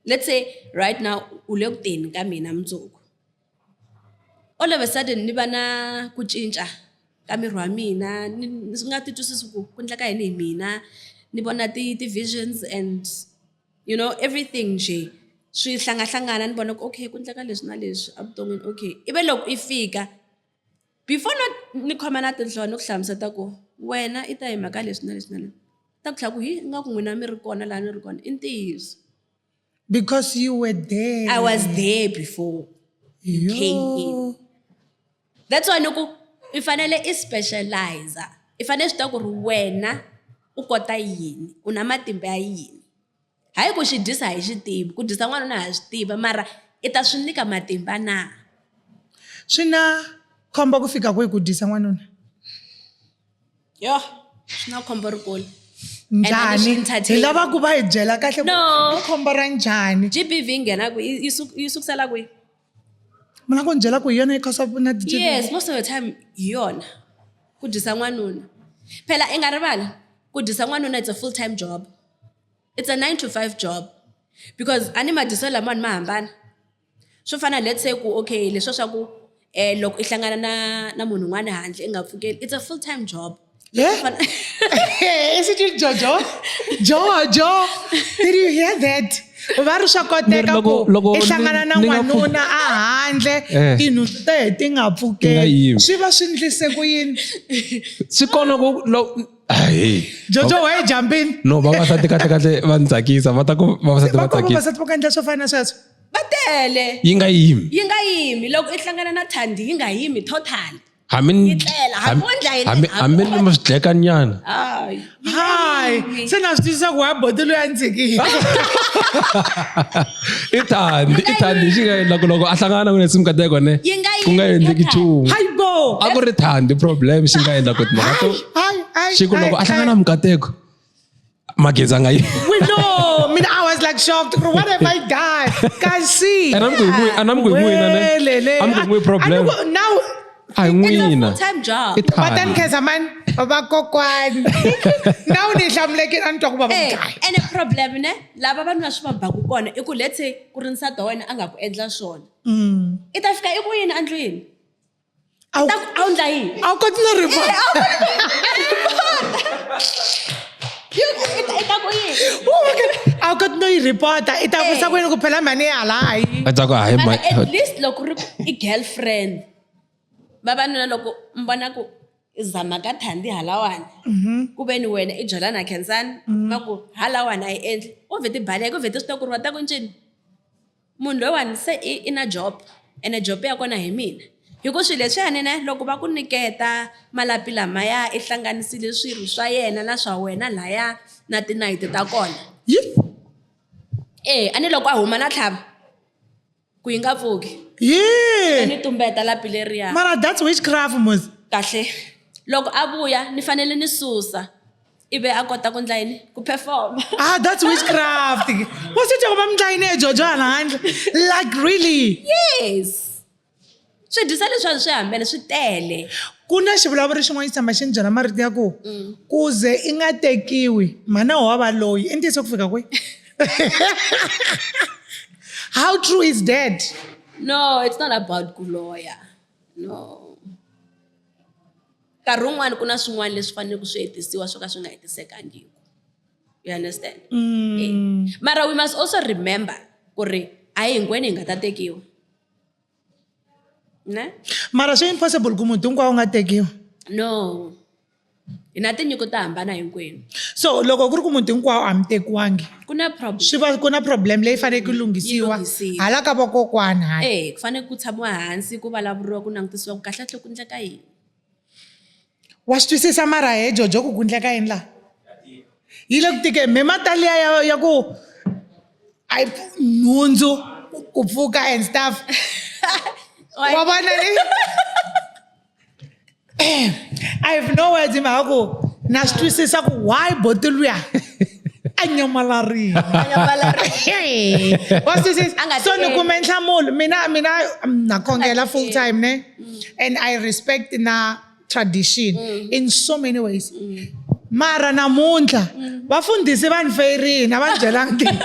Let's say right now u le ku teni ka mina mundzuku. All of a sudden ni va na ku cinca ka miri wa mina, ni swi nga titwisisi ku ku endleka yini hi mina, ni vona ti visions and you know everything nje swi hlangahlangana, ni vona ku okay ku endleka leswi na leswi evuton'wini, okay. Ivi loko i fika before no ni khoma na tinhloko ni ku hlamusela ku wena i ta hi mhaka leswi na leswi na leswi, ta ku tlhela ku hi ingaku n'wina mi ri kona laha ni ri kona, i ntiyiso. Because you were there. I was there before you came in. That's why ni ku i fanele i specialize. I fanele swi tiva ku ri wena u kota yini, u na matimba ya yini. Hayi ku xi dyisa hi xi tivi, ku dyisa n'wanuna ha swi tiva, mara i ta swi nyika matimba na? Swi na khombo ku fika kwihi ku dyisa n'wanuna? Yo, swi na khombo rikulu. Njhani? Entertain. Hi lava ku va hi byela kahle ku No. i khombo ra njhani? GBV yi nghena kwihi? Yi sukusela kwihi? Mi lava ku ni byela ku hi yona yi cause na GBV? Yes, most of the time hi yona. Ku dyisa n'wanuna. Phela i nga rivali ku dyisa n'wanuna it's a full time job. It's a 9 to 5 job. Because a ni madyiselo lamawani ma hambana. Swo fana let's say ku okay leswiya swa ku loko i hlangana na munhu un'wana handle i nga pfukeli it's a full time job. Yeah. Is it Jojo? Jojo, did you hear that? Va ri swa koteka ku i hlangana na n'wanuna a handle tinhundzu ta he ti nga pfukeli swi va swi ndlise ku yini swi kona ku Jojo why jumping no vavasati kahle kahle va ni tsakisa va ta ku vavasati va tsakisa vavasati va ku endla swo fana na sweswo va tele yi nga yimi yi nga yimi loko i hlangana na Thandi yi nga yimi total hambi yi tlela hambi wo ndla yini hambi ni ma swi dleka nyana hayi hayi se na swi twisisa ku wa boti loyi a ni tshikile i Thandi i Thandi xi nga endla ku loko a hlangana na n'wina simukateko ne ku nga endleki nchumu hayi bo a ku ri Thandi problem xi nga endla ku timhaka to xi ku loko a hlangana na mukateko magezi a nga yi we know mina I was like shocked what have I done kasi and I'm going and I'm going n'wina ne I'm going problem now a hi n'wina full-time job va ta ni khensa mani vakokwani now ni hlamulekile a ni twa ku vava ene problem ne lava vanhu va swi va baku kona i ku let's say ku ri nsati wa wena a nga ku endla swona i ta fika i ku yini endlwini a wu a wu ndla yini a wu koti no report i ta ku yini Oh my God. A wu koti no yi report-a i ta vutisa ku yini ku phela mhani ya hala hayi a ta ku hayi Mara at least loko ri i girlfriend vavanuna loko mi vona ku i zama ka Thandi halawani ku ve ni wena i jola na Khensani va ku halawani a yi endli u vheti baleka u vheti swi tiva ku ri va ta ku ncini munhu loyiwani se i na job ene job ya kona hi mina hi ku swilo leswiyani ne loko va ku nyiketa malapi lamaya i hlanganisile swirho swa yena na swa wena laya na tinayiti ta kona e a ni loko a huma na tlhava ku yi nga pfuki Yee. ni tumbeta lapi leriya mara that's witchcraft mos kahle loko a vuya ni fanele ni susa ivi a kota ku ndla yini ku perform ah that's witchcraft wa swi twa ku va mi ndla yini ejojo hala handle like really yes swi dyisa leswiwa swi hambene swi tele ku na xivulavuri xin'wana xi tshama xi ni byela marito ya ku ku ze i nga tekiwi mhana wa va loyi i ntiyiso ku fika kwihi how true is that no it's not about ku loya no nkarhi wun'wani ku na swin'wana leswi faneleke swi hetisiwa swo ka swi nga hetisekangiku you understand mara we must also remember ku ri a hi hinkwenu hi nga ta tekiwa ne mara swi impossible ku muti hinkwawo wu nga tekiwa no hi na tinyiko to hambana hinkwenu so loko ku ri ku muti hinkwawo a mi tekiwangi ku na problem swi va ku na problem leyi faneleke yi lunghisiwa lunghisiwa. hala ka vakokwana hayi eh ku fanele ku tshamiwa hansi ku vulavuriwa ku langutisiwa ku kahlekahle ku endleka yini wa swi twisisa mara he jojo ku ku endleka yini laha yi le ku tikeni me mataliya ya ku a yi nhundzu ku pfuka and stuff wa vona ni I have no words hi mhaka ku na swi twisisa ku why boti luya a nyamalarile wa swi twisisa A nga so ni tikeli. kume nhlamulo mina na khongela full time ne and I respect na tradition in so many ways mara namuntlha vafundhisi va ni feyirini a va ni byelangi ntiyiso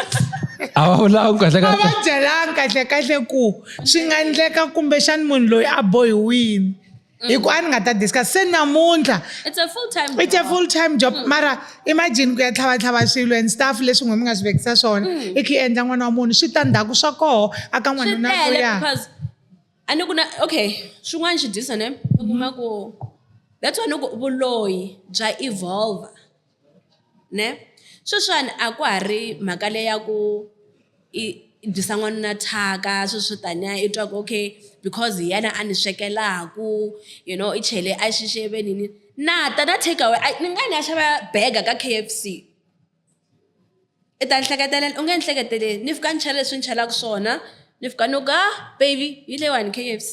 a va vulangi kahle a va kahle byelangi kahle kahle ku swi nga endleka kumbexani munhu loyi a bohiwini hi ku a ni nga ta discuss se namuntlha it's a full time it's a full time job mara imagine ku ya tlhavatlhava swilo and stuff leswi n'we mi nga swi vekisa swona i kha i endla n'wana wa munhu swi ta ndzhaku swa koho a ka swi n'wanuna tele luya because a ni ku na okay swin'wana xi dyisa ne u kuma ku that's why ni ku vuloyi bya evolve ne sweswiwani a kwa ha ri mhaka leyi ya ku i dyisa n'wanuna thyaka sweswo swo taniya i twa ku okay because hi yena a ni swekelaku you know i chele a xixevenini na ta na take away ni nga ni ya xava burger ka K_F_C i ta ni hleketelela u nge ni hleketeleli ni fika ni chela leswi ni chelaka swona ni fika ni ku ah baby hi leyiwani K_F_C.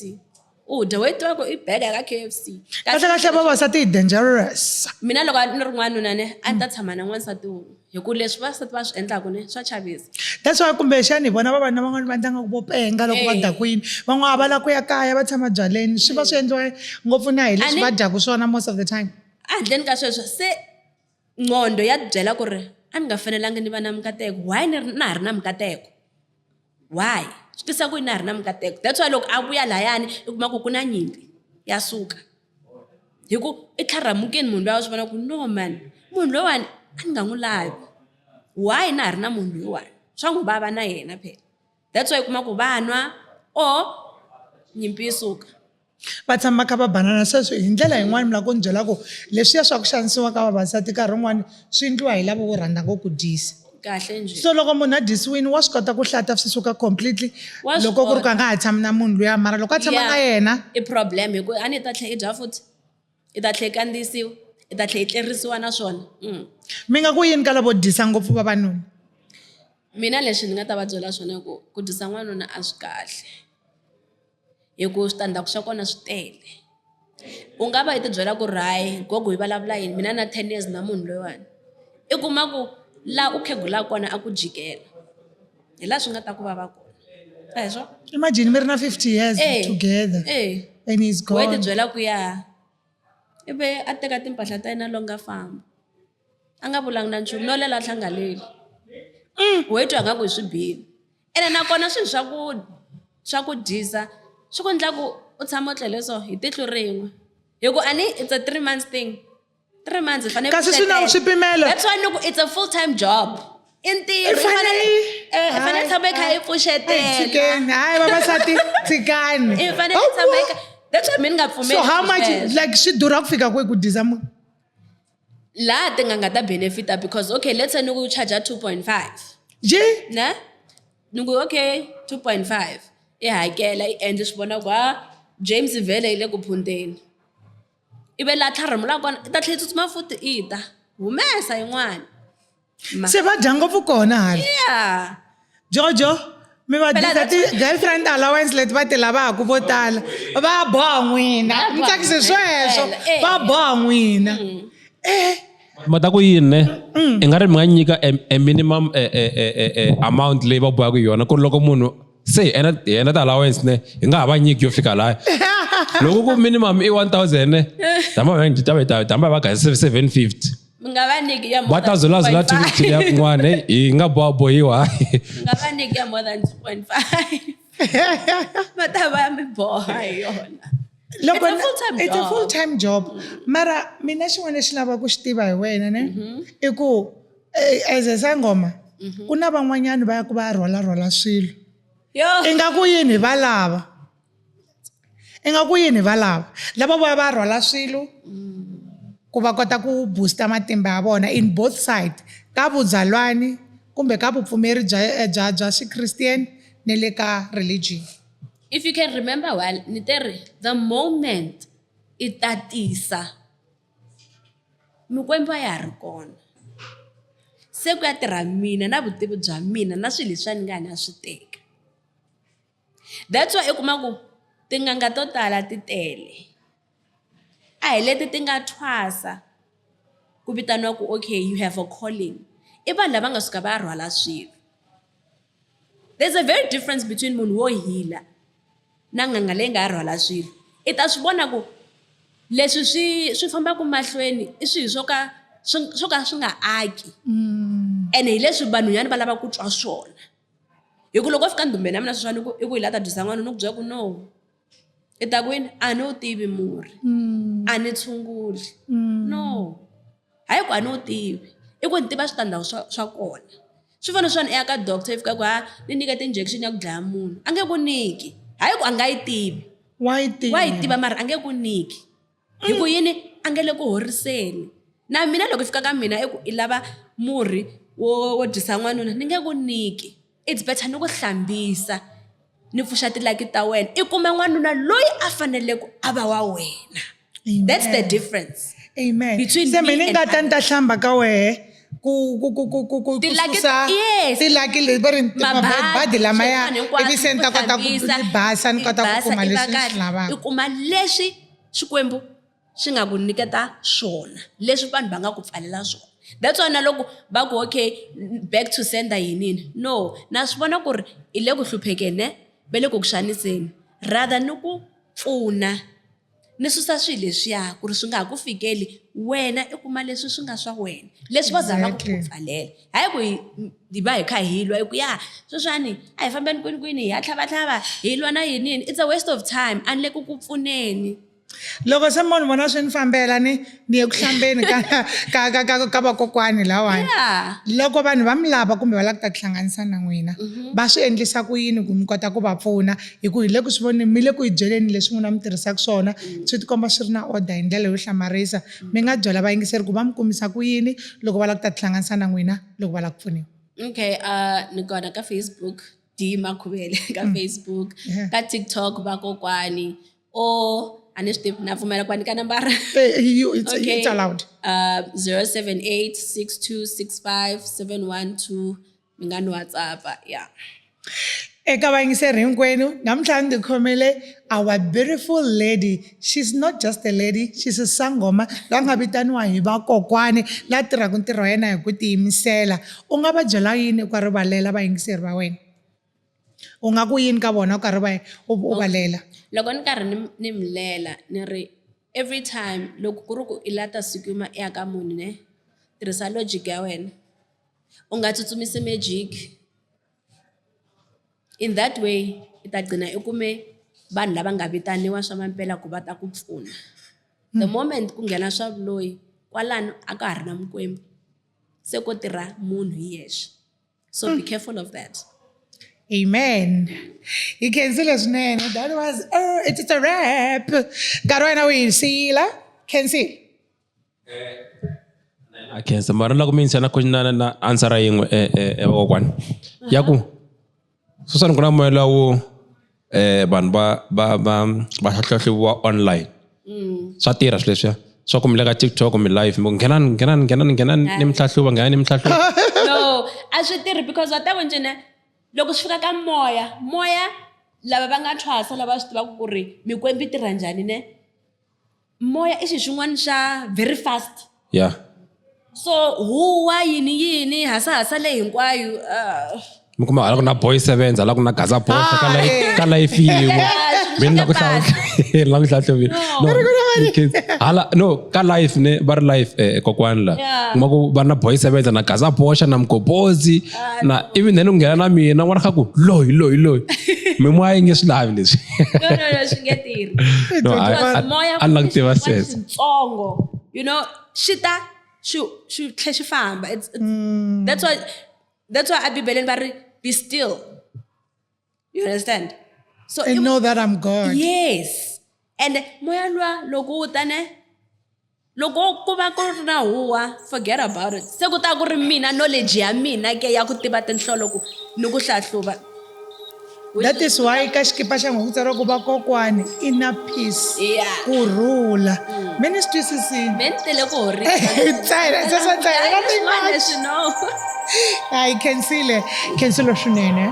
U dya wo tiva ku i bag ya ka KFC. Kahle kahle vavasati i dangerous. Mina loko ni ri n'wanuna ne a ni ta tshama na n'wansati wun'we hi ku leswi vavasati va swi endlaku ne swa chavisa. That's why kumbexani hi vona vavanuna van'wana va endla nga ku vo penga loko va dakwini van'wana va lava ku ya kaya va tshama byaleni swi va swi endliwa ngopfu na hi leswi va dyaku swona most of the time. A handleni ka sweswo se nqondo ya byela ku ri a ni nga fanelangi ni va na mikateko why ni ri na ha ri na mikateko why swi tisa ku yini na ha ri na mikateko that's why loko a vuya layani i kuma ku ku na nyimpi ya suka hi ku i tlharhamukeni munhu luya wa swi vona ku no man munhu loyiwani a ni nga n'wi lavi why na ha ri na munhu loyiwani swa n'wi vava na yena phela that's why u kuma ku va nwa or nyimpi yi suka. Va tshama va kha va banana sweswo hi ndlela yin'wani mi lava ku ni byela ku leswiya swa ku xanisiwa ka vavasati nkarhi wun'wani swi endliwa hi lava vo rhandza ngopfu ku dyisa kahle njhe so loko munhu a dyisiwile wa swi kota ku hlata swi suka completely Wa swi loko ku ri ku kota. a nga ha tshami na munhu luya mara loko a tshama Yeah. na yena i problem hi ku a ni yi ta tlhela i dya futhi i ta tlhela i kandziyisiwa i ta tlhela i tlerisiwa na swona. Mi nga ku yini ka lavo dyisa ngopfu vavanuna? Mina lexi ni nga ta va byela swona i ku ku dyisa n'wanuna a swi kahle hi ku switandzhaku swa kona swi tele u nga va i ti byela ku ri hayi gogo yi vulavula yini mina na ten years na munhu loyiwani i kuma ku laha u khegulaka kona a ku jikela hi laha swi nga ta ku vava kona a hi swona. Imagine mi ri na 50 years together and he's Wena i gone. ti byela ku ya ivi a teka timpahla ta yena longa famba. A nga vulanga na nchumu no lela a hlanganile wo twa nga ku hi swi bile ene nakona swilo swa ku swa ku dyisa swi ku endla ku u tshama u tlele so hi tihlo rin'we hi ku a ni it's a 3 months thing 3 months hi fanele Kasi swi na swipimelo. That's why ni ku it's a full time job i ntirho I fanele i fanele tshama i kha i pfuxetela Tshikeni hayi vavasati tshikani i fanele tshama i kha that's why mina ni nga pfumeli so how much sweswo. like swi durha ku fika kwihi ku dyisa munhu Laha tin'anga ta benefit-a because okay let's say ni ku charge 2.5 Ji ne ni ku okay 2.5 i hakela i endla swi vona ku ha James vhele yi le ku phunteni ivi laha tlharhamula kona i ta tlhela i tsutsuma futhi i ta humesa yin'wana se va dya ngopfu kona hala yeah Jojo mi va Phela dyisa that's- ti-girlfriend allowance leti va ti lavaka vo tala va boha n'wina Va ni boha tsakise sweswo phela, eh. va boha n'wina eh Ma ta ku yini ne i nga ri mi nga nyika a minimum amount leyi va bohaka yona ku ri loko munhu se hi endla hi endla ti-allowance ne hi nga ha va nyiki yo fika laya loko ku minimum i 1000 ne tamba va tamba va ga 750 Mi nga va nyiki ya more va ta than zulazula 2.5. 250 liya kun'wana hey, hi nga bohabohiwa Mi nga va nyiki ya more than 2.5. Va ta va mi boha hi yona. Loko It's a full-time it's a job. full time job mara mina xin'wana lexi lavaka ku xi tiva hi wena ne i ku as a sangoma ku na van'wanyana va ya ku va ya rhwala rhwala swilo Yo. i nga ku yini hi valava i nga ku yini hi valava lava vo ya va rhwala swilo ku va kota ku booster matimba ya vona in both side ka vudzalwani kumbe ka vupfumeri bya bya bya xichristian ne le ka religion. If you can remember well, ni te ri the moment i tatisa mikwembu a ya ha ri kona se ku ya tirha mina na vutivi bya mina na swilo leswiya ni nga ya ni ya swi teka that's why i kuma ku tin'anga to tala ti tele a hi leti ti nga thwasa ku vitaniwa ku okay you have a calling i vanhu lava nga suka va ya rhwala swilo. There's a very difference between munhu wo hila na n'anga leyi nga ya rhwala swilo i ta swi vona ku leswi swi swi fambaka mahlweni i swilo swo ka swi swo ka swi nga aki ene hi leswi vanhunyana va lavaka ku twa swona hi ku loko wo fika ndhumbeni ya mina sweswiwani i ku i ku hi la ta dyisa n'wana ni ku byela ku no i ta ku yini a ni wu tivi murhi a ni tshunguli no hayi ku a ni wu tivi i ku ni tiva switandzhaku swa swa kona swi fana swona i ya ka doctor i fika ku ha ni nyika ti-injection ya ku dlaya munhu a nge ku nyiki hayi ku a nga yi tivi Wa yi tiva. Wa yi tiva mara a nge ku nyiki hi ku yini a nge le ku horiseni na mina loko i fika ka mina i ku i lava murhi wo wo dyisa n'wanuna ni nge ku nyiki it's better ni ku hlambisa ni pfuxa tilaki ta wena i kuma n'wanuna loyi a faneleke a va wa wena that's the difference Amen. Between Se me mina ni and nga ta ni ta hlamba ka wehe. Ku ku ku ku ku ku ku Ti-lucky- susa yes. ti-lucky leti va ri mabadi lamaya swin'wana hinkwaswo, ivi se ni ta ku kota ku hlambisa, ni basa ni i kota ku basa, kuma i va leswi ni swi kahle. lavaka. I kuma leswi Xikwembu xi nga ku nyiketa swona, leswi vanhu va nga ku pfalela swona. That's why na loko va ku okay back to sender yinini, no na swi vona ku ri i le ku hluphekeni ne, va le ku ku xaniseni, rather ni ku pfuna ni susa swilo leswiya ku ri swi nga ha ku fikeli wena, i kuma leswi swi nga swa wena, leswi va zamaka ku pfalela. Hayi ku hi va hi kha hi lwa, hi ku ya sweswiwani a hi fambeni kwini kwini, hi ya tlhavatlhava, hi lwa na yiniyini, it's a waste of time, a ni le ku ku pfuneni. Loko se mo ni vona swi ni fambela ni ni ye ku hlambeni ka ka ka ka ka vakokwani lawani. Loko vanhu va mi lava kumbe va lava ku ta tihlanganisa na n'wina, va swi endlisa ku yini ku mi kota ku va pfuna? Hi ku hi le ku swi voneni, mi le ku hi byeleni leswi n'wina mi tirhisaka swona, swi tikomba swi ri na order hi ndlela yo hlamarisa. Mi nga byela vayingiseri ku va mi kumisa ku yini loko va lava ku ta tihlanganisa na n'wina loko va lava ku pfuniwa? Okay, ni kona ka Facebook, D Makhuvele ka Facebook, ka TikTok vakokwani, or a ni swi tivi, na pfumela ku va nyika nambara. It's allowed. 078 6265 712, mi nga ni WhatsApp, yeah. Eka vayingiseri hinkwenu, namuntlha ndzi khomele our beautiful lady. She's not just a lady, she's a sangoma la nga vitaniwa hi vakokwani, la tirhaka ntirho wa yena hi ku tiyimisela. U nga va byela yini u karhi u va lela vayingiseri va wena? U nga ku yini ka vona u karhi va u va lela? Loko ni karhi ni mi lela, ni ri every time loko ku ri ku i la ta sukuma i ya ka munhu ne, tirhisa logic ya wena, u nga tsutsumisi magic. In that way i ta gcina i kume vanhu lava nga vitaniwa swa mampela ku va ta ku pfuna. The moment ku nghena swa vuloyi kwalano, a ka ha ri na mikwembu, se ko tirha munhu hi yexe, so be careful of that. Amen. Hi khensile swinene. That was, it's a wrap. Nkarhi wa wena wu hi siyile. Khensile. A khensa, mara loko mi yingisela na na answer yin'we, vakokwani, ya ku sweswiwani ku na moya lowu vanhu va hlahluviwa online, swa tirha swilo leswiya swa ku mi le ka TikTok, mi live, mi ku nghenani, nghenani, nghenani, nghenani, ni mi hlahluva, nghenani, ni mi hlahluva. No, a swi tirhi, because wa ta ku njhani loko swi fika ka moya, moya lava va nga thwasa, lava swi tivaka ku ri mikwembu yi tirha njhani ne, moya i xilo xin'wana xa very fast. So huwa yini yini hasahasa leyi hinkwayo, Mi kuma hala ku na Boy Sevens, hala ku na Gaza Boy ka live, ka live yin'we. Yeah, Mina ni la ku ni la ku hlahluvi, no kids hala, no, ka live ne, va ri live, kokwani la. Kuma ku va na Boy Sevens na Gaza Bosha na Mgobozi na even then u nghena na mina n'wana kha ku loyi loyi loyi, mimoya yi nge swi lavi leswi. No, swi nge tirhi. No, Because moya a ni la ku tiva i xin'wana sweswo. xitsongo, xi ta xi tlhe xi famba. That's why ebibeleni va ri be still, you understand? So And know that I'm God. Yes, and moya luwa loko wu ta ne, loko ku va ku ri na huwa, forget about it, se ku ta ku ri mina knowledge ya mina ke ya ku tiva tinhlolo ku ni ku hlahluva. That is why ka xikipa xa n'wina ku tsariwa ku vakokwani inner peace. Kurhula. Mi ni swi twisisile. Me ni tele ku horisa. Ntsena, sweswo ntsena, nothing Swin'wana much. leswi, no. Hayi, khensile, khensile swinene.